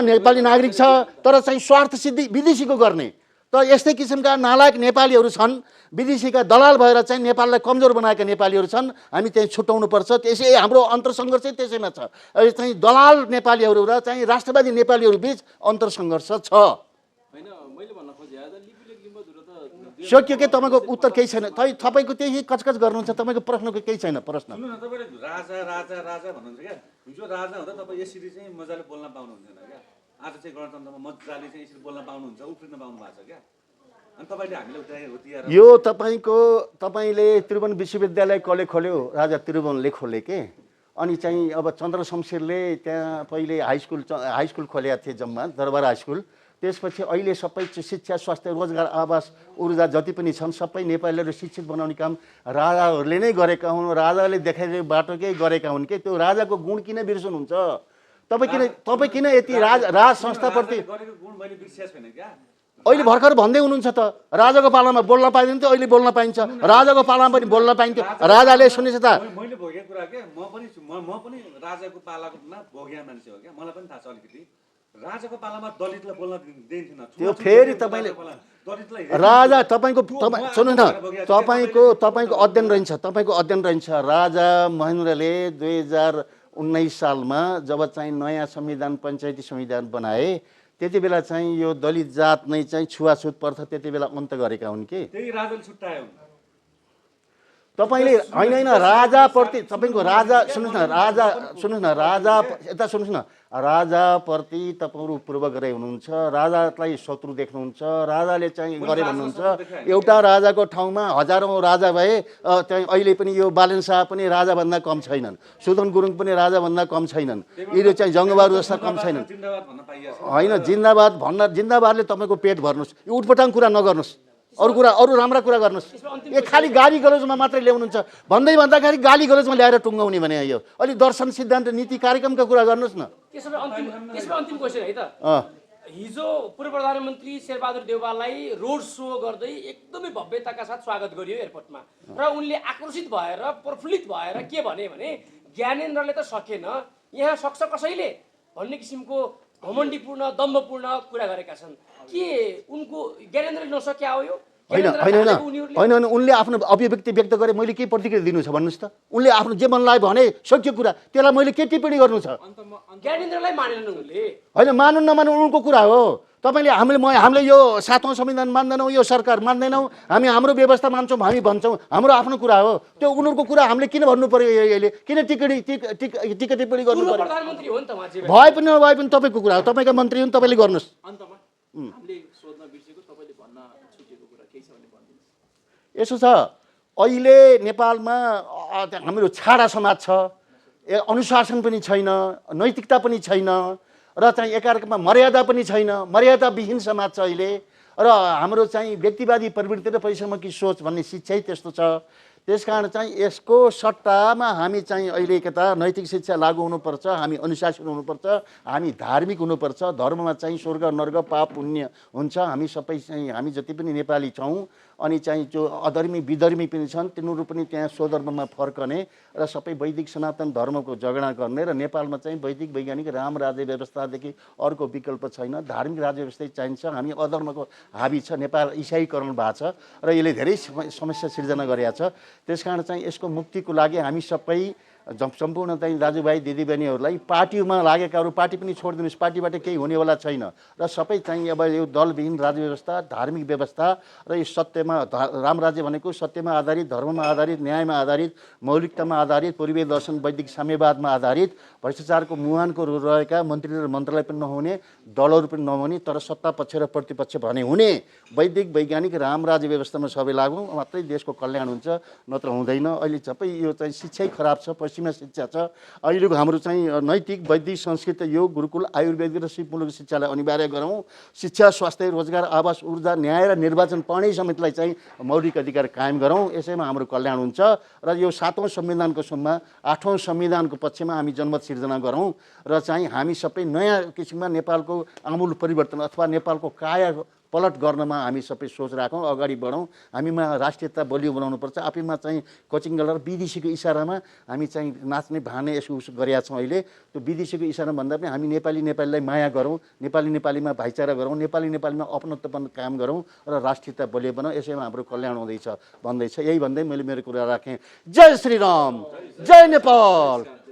नेपाली नागरिक छ, तर चाहिँ स्वार्थ सिद्धि विदेशीको गर्ने। त यस्तै किसिमका नालायक नेपालीहरू छन्, विदेशीका दलाल भएर चाहिँ नेपाललाई कमजोर बनाएका नेपालीहरू छन्। हामी चाहिँ छुट्याउनुपर्छ। त्यसै हाम्रो अन्तरसङ्घर्ष त्यसैमा छ। चाहिँ दलाल नेपालीहरू र चाहिँ राष्ट्रवादी नेपालीहरू बिच अन्तरसङ्घर्ष छ। होइन, मैले भन्न खोजेँ सक्यो के? तपाईँको उत्तर केही छैन। तपाईँको त्यही कचकच गर्नुहुन्छ, तपाईँको प्रश्नको केही छैन। प्रश्न सुन्नु न, तपाईँले राजा राजा राजा भन्नुहुन्छ क्या। हिजो राजा हुँदा तपाईँ यसरी चाहिँ मजाले बोल्न पाउनुहुन्थेन क्या। आज चाहिँ गणतन्त्रमा मजाले चाहिँ यसरी बोल्न पाउनुहुन्छ, उफ्रिन पाउनु भएको छ क्या। अनि तपाईँले हामीलाई उठाएर यो तपाईँले त्रिभुवन विश्वविद्यालय कसले खोल्यो? राजा त्रिभुवनले खोले के। अनि चाहिँ अब चन्द्र शमशेरले त्यहाँ पहिले हाई स्कुल खोलेका थिए, जम्मा दरबार हाई स्कुल। त्यसपछि अहिले सबै शिक्षा, स्वास्थ्य, रोजगार, आवास, ऊर्जा जति पनि छन् सबै नेपालीहरू शिक्षित बनाउने काम राजाहरूले नै गरेका हुन्। राजाले देखाइदिएको बाटोकै गरेका हुन् के। त्यो राजाको गुण किन बिर्सनुहुन्छ? तपाईँ किन यति राज संस्थाप्रति अहिले भर्खर भन्दै हुनुहुन्छ त? राजाको पालामा बोल्न पाइँदैन थियो, अहिले बोल्न पाइन्छ। राजाको पालामा पनि बोल्न पाइन्थ्यो। राजाले सुनेछ त? मैले भोगेको कुरा के, म पनि राजाको पालामा भोगेको मान्छे हो क्या। मलाई पनि थाहा छ अलिकति। राजाको पालामा दलितलाई बोल्न दिन्थेन। त्यो फेरि तपाईँले राजा सुन्नुहोस् न, तपाईँको अध्ययन रहन्छ। राजा महेन्द्रले 2019 सालमा जब चाहिँ नयाँ संविधान, पञ्चायती संविधान बनाए, त्यति बेला चाहिँ यो दलित जात नै चाहिँ छुवाछुत प्रथा त्यति बेला अन्त गरेका हुन् कि। त्यही राजाले छुट्यायो। तपाईँले होइन राजाप्रति तपाईँको राजाप्रति तपाईँहरू पूर्वग्रही हुनुहुन्छ। राजालाई शत्रु देख्नुहुन्छ। राजाले चाहिँ गरे भन्नुहुन्छ। एउटा राजाको ठाउँमा हजारौँ राजा भए, त्यहाँ अहिले पनि यो बालेन शाह पनि राजाभन्दा कम छैनन्, सुदन गुरुङ पनि राजाभन्दा कम छैनन्, यिनीहरू चाहिँ जङ्गबहादुर जस्ता कम छैनन्। होइन, जिन्दाबादले तपाईँको पेट भर्नुहोस्, यो उटपटाङ कुरा नगर्नुहोस्। अरू राम्रा कुरा गर्नुहोस्। यो खालि गाली गलोजमा मात्रै ल्याउनुहुन्छ। भन्दाखेरि गाली गलोजमा ल्याएर टुङ्गाउने भने यो अलि दर्शन, सिद्धान्त, नीति, कार्यक्रमका कुरा गर्नुहोस् न। त्यसमा अन्तिम क्वेसन है त। हिजो पूर्व प्रधानमन्त्री शेरबहादुर देउवालाई रोड सो गर्दै एकदमै भव्यताका साथ स्वागत गरियो एयरपोर्टमा, र उनले आकर्षित भएर, प्रफुल्लित भएर के भने ज्ञानेन्द्रले त सकेन, यहाँ सक्छ कसैले भन्ने किसिमको घमण्डीपूर्ण, दम्भपूर्ण कुरा गरेका छन्। के उनको ज्ञानेन्द्रले नसके हो यो? होइन, उनले आफ्नो अभिव्यक्ति व्यक्त गरे, मैले के प्रतिक्रिया दिनु छ भन्नुहोस् त? उनले आफ्नो जे मन लाग्यो भने सक्यो कुरा, त्यसलाई मैले के टिप्पणी गर्नु छ? ज्ञानेन्द्रलाई मानेनन् उनले। होइन, मान्नु नमान्नु उनको कुरा हो। हामीले यो 7औं संविधान मान्दैनौँ, यो सरकार मान्दैनौँ, हामी हाम्रो व्यवस्था मान्छौँ, हामी भन्छौँ, हाम्रो आफ्नो कुरा हो। त्यो उनीहरूको कुरा हामीले किन भन्नु पर्यो? अहिले किन टिका टिप्पणी गर्नु पर्यो? प्रधानमन्त्री हो नि त उहाँ। भए पनि नभए पनि तपाईँको कुरा हो, तपाईँका मन्त्री हुन्, तपाईँले गर्नुहोस्। यसो छ, अहिले नेपालमा हाम्रो छाडा समाज छ, अनुशासन पनि छैन, नैतिकता पनि छैन, र चाहिँ एकअर्कामा मर्यादा पनि छैन, मर्यादाविहीन समाज छ अहिले। र हाम्रो चाहिँ व्यक्तिवादी प्रवृत्ति र परिश्रमकी सोच भन्ने शिक्षै त्यस्तो छ। त्यसकारण चाहिँ यसको सट्टामा हामी चाहिँ अहिले के त नैतिक शिक्षा लागू हुनुपर्छ, हामी अनुशासन हुनुपर्छ, हामी धार्मिक हुनुपर्छ। धर्ममा चाहिँ स्वर्ग नर्क पाप पुण्य हुन्छ। हामी सबै चाहिँ हामी जति पनि नेपाली छौँ, अनि चाहिँ जो अधर्मी विधर्मी पनि छन्, तिनीहरू पनि त्यहाँ स्वधर्ममा फर्कने र सबै वैदिक सनातन धर्मको जगडा गर्ने। र नेपालमा चाहिँ वैदिक वैज्ञानिक राम राज्य व्यवस्थादेखि अर्को विकल्प छैन, धार्मिक राज्य व्यवस्था चाहिन्छ। हामी अधर्मको हाबी छ, नेपाल इसाईकरण भएको छ र यसले धेरै समस्या सिर्जना गरेका छ। त्यसकारण चाहिँ यसको मुक्तिको लागि हामी सबै सम्पूर्ण चाहिँ दाजुभाइ दिदीबहिनीहरूलाई पार्टीमा लागेकाहरू पार्टी पनि छोडिदिनुहोस्, पार्टीबाट केही हुनेवाला छैन र सबै चाहिँ अब यो दलविहीन राज्य व्यवस्था, धार्मिक व्यवस्था र यो सत्यमा राम राज्य भनेको सत्यमा आधारित, धर्ममा आधारित, न्यायमा आधारित, मौलिकतामा आधारित, पूर्वीय दर्शन वैदिक साम्यवादमा आधारित, भ्रष्टाचारको मुहानको रहेका मन्त्री र मन्त्रालय पनि नहुने, दलहरू पनि नहुने, तर सत्ता पक्ष र प्रतिपक्ष भने हुने वैदिक वैज्ञानिक राम राज्य व्यवस्थामा सबै लागौँ मात्रै देशको कल्याण हुन्छ, नत्र हुँदैन। अहिले सबै यो चाहिँ शिक्षै खराब छ, पश्चिमा शिक्षा छ। अहिलेको हाम्रो चाहिँ नैतिक वैदिक संस्कृत योग गुरुकुल आयुर्वेदिक र सिपमूलक शिक्षालाई अनिवार्य गरौँ। शिक्षा, स्वास्थ्य, रोजगार, आवास, ऊर्जा, न्याय र निर्वाचन पाउने समेतलाई चाहिँ मौलिक अधिकार कायम गरौँ। यसैमा हाम्रो कल्याण हुन्छ र यो 7औं संविधानको सम्मा 8औं संविधानको पक्षमा हामी जनमत सिर्जना गरौँ र चाहिँ हामी सबै नयाँ किसिममा नेपालको आमूल परिवर्तन अथवा नेपालको काया पलट गर्नमा हामी सबै सोच राखौँ, अगाडि बढौँ। हामीमा राष्ट्रियता बलियो बनाउनुपर्छ। आफैमा चाहिँ कोचिङ गरेर विदेशीको इसारामा हामी चाहिँ नाच्ने भाने यसो उसो गरेका छौँ। अहिले त्यो विदेशीको इसारा भन्दा पनि हामी नेपालीलाई माया गरौँ, नेपालीमा भाइचारा गरौँ, नेपालीमा अपनत्वपन कायम गरौँ र राष्ट्रियता बलियो बनाऊ। यसैमा हाम्रो कल्याण हुँदैछ भन्दैछ। यही भन्दै मैले मेरो कुरा राखेँ। जय श्री राम, जय नेपाल।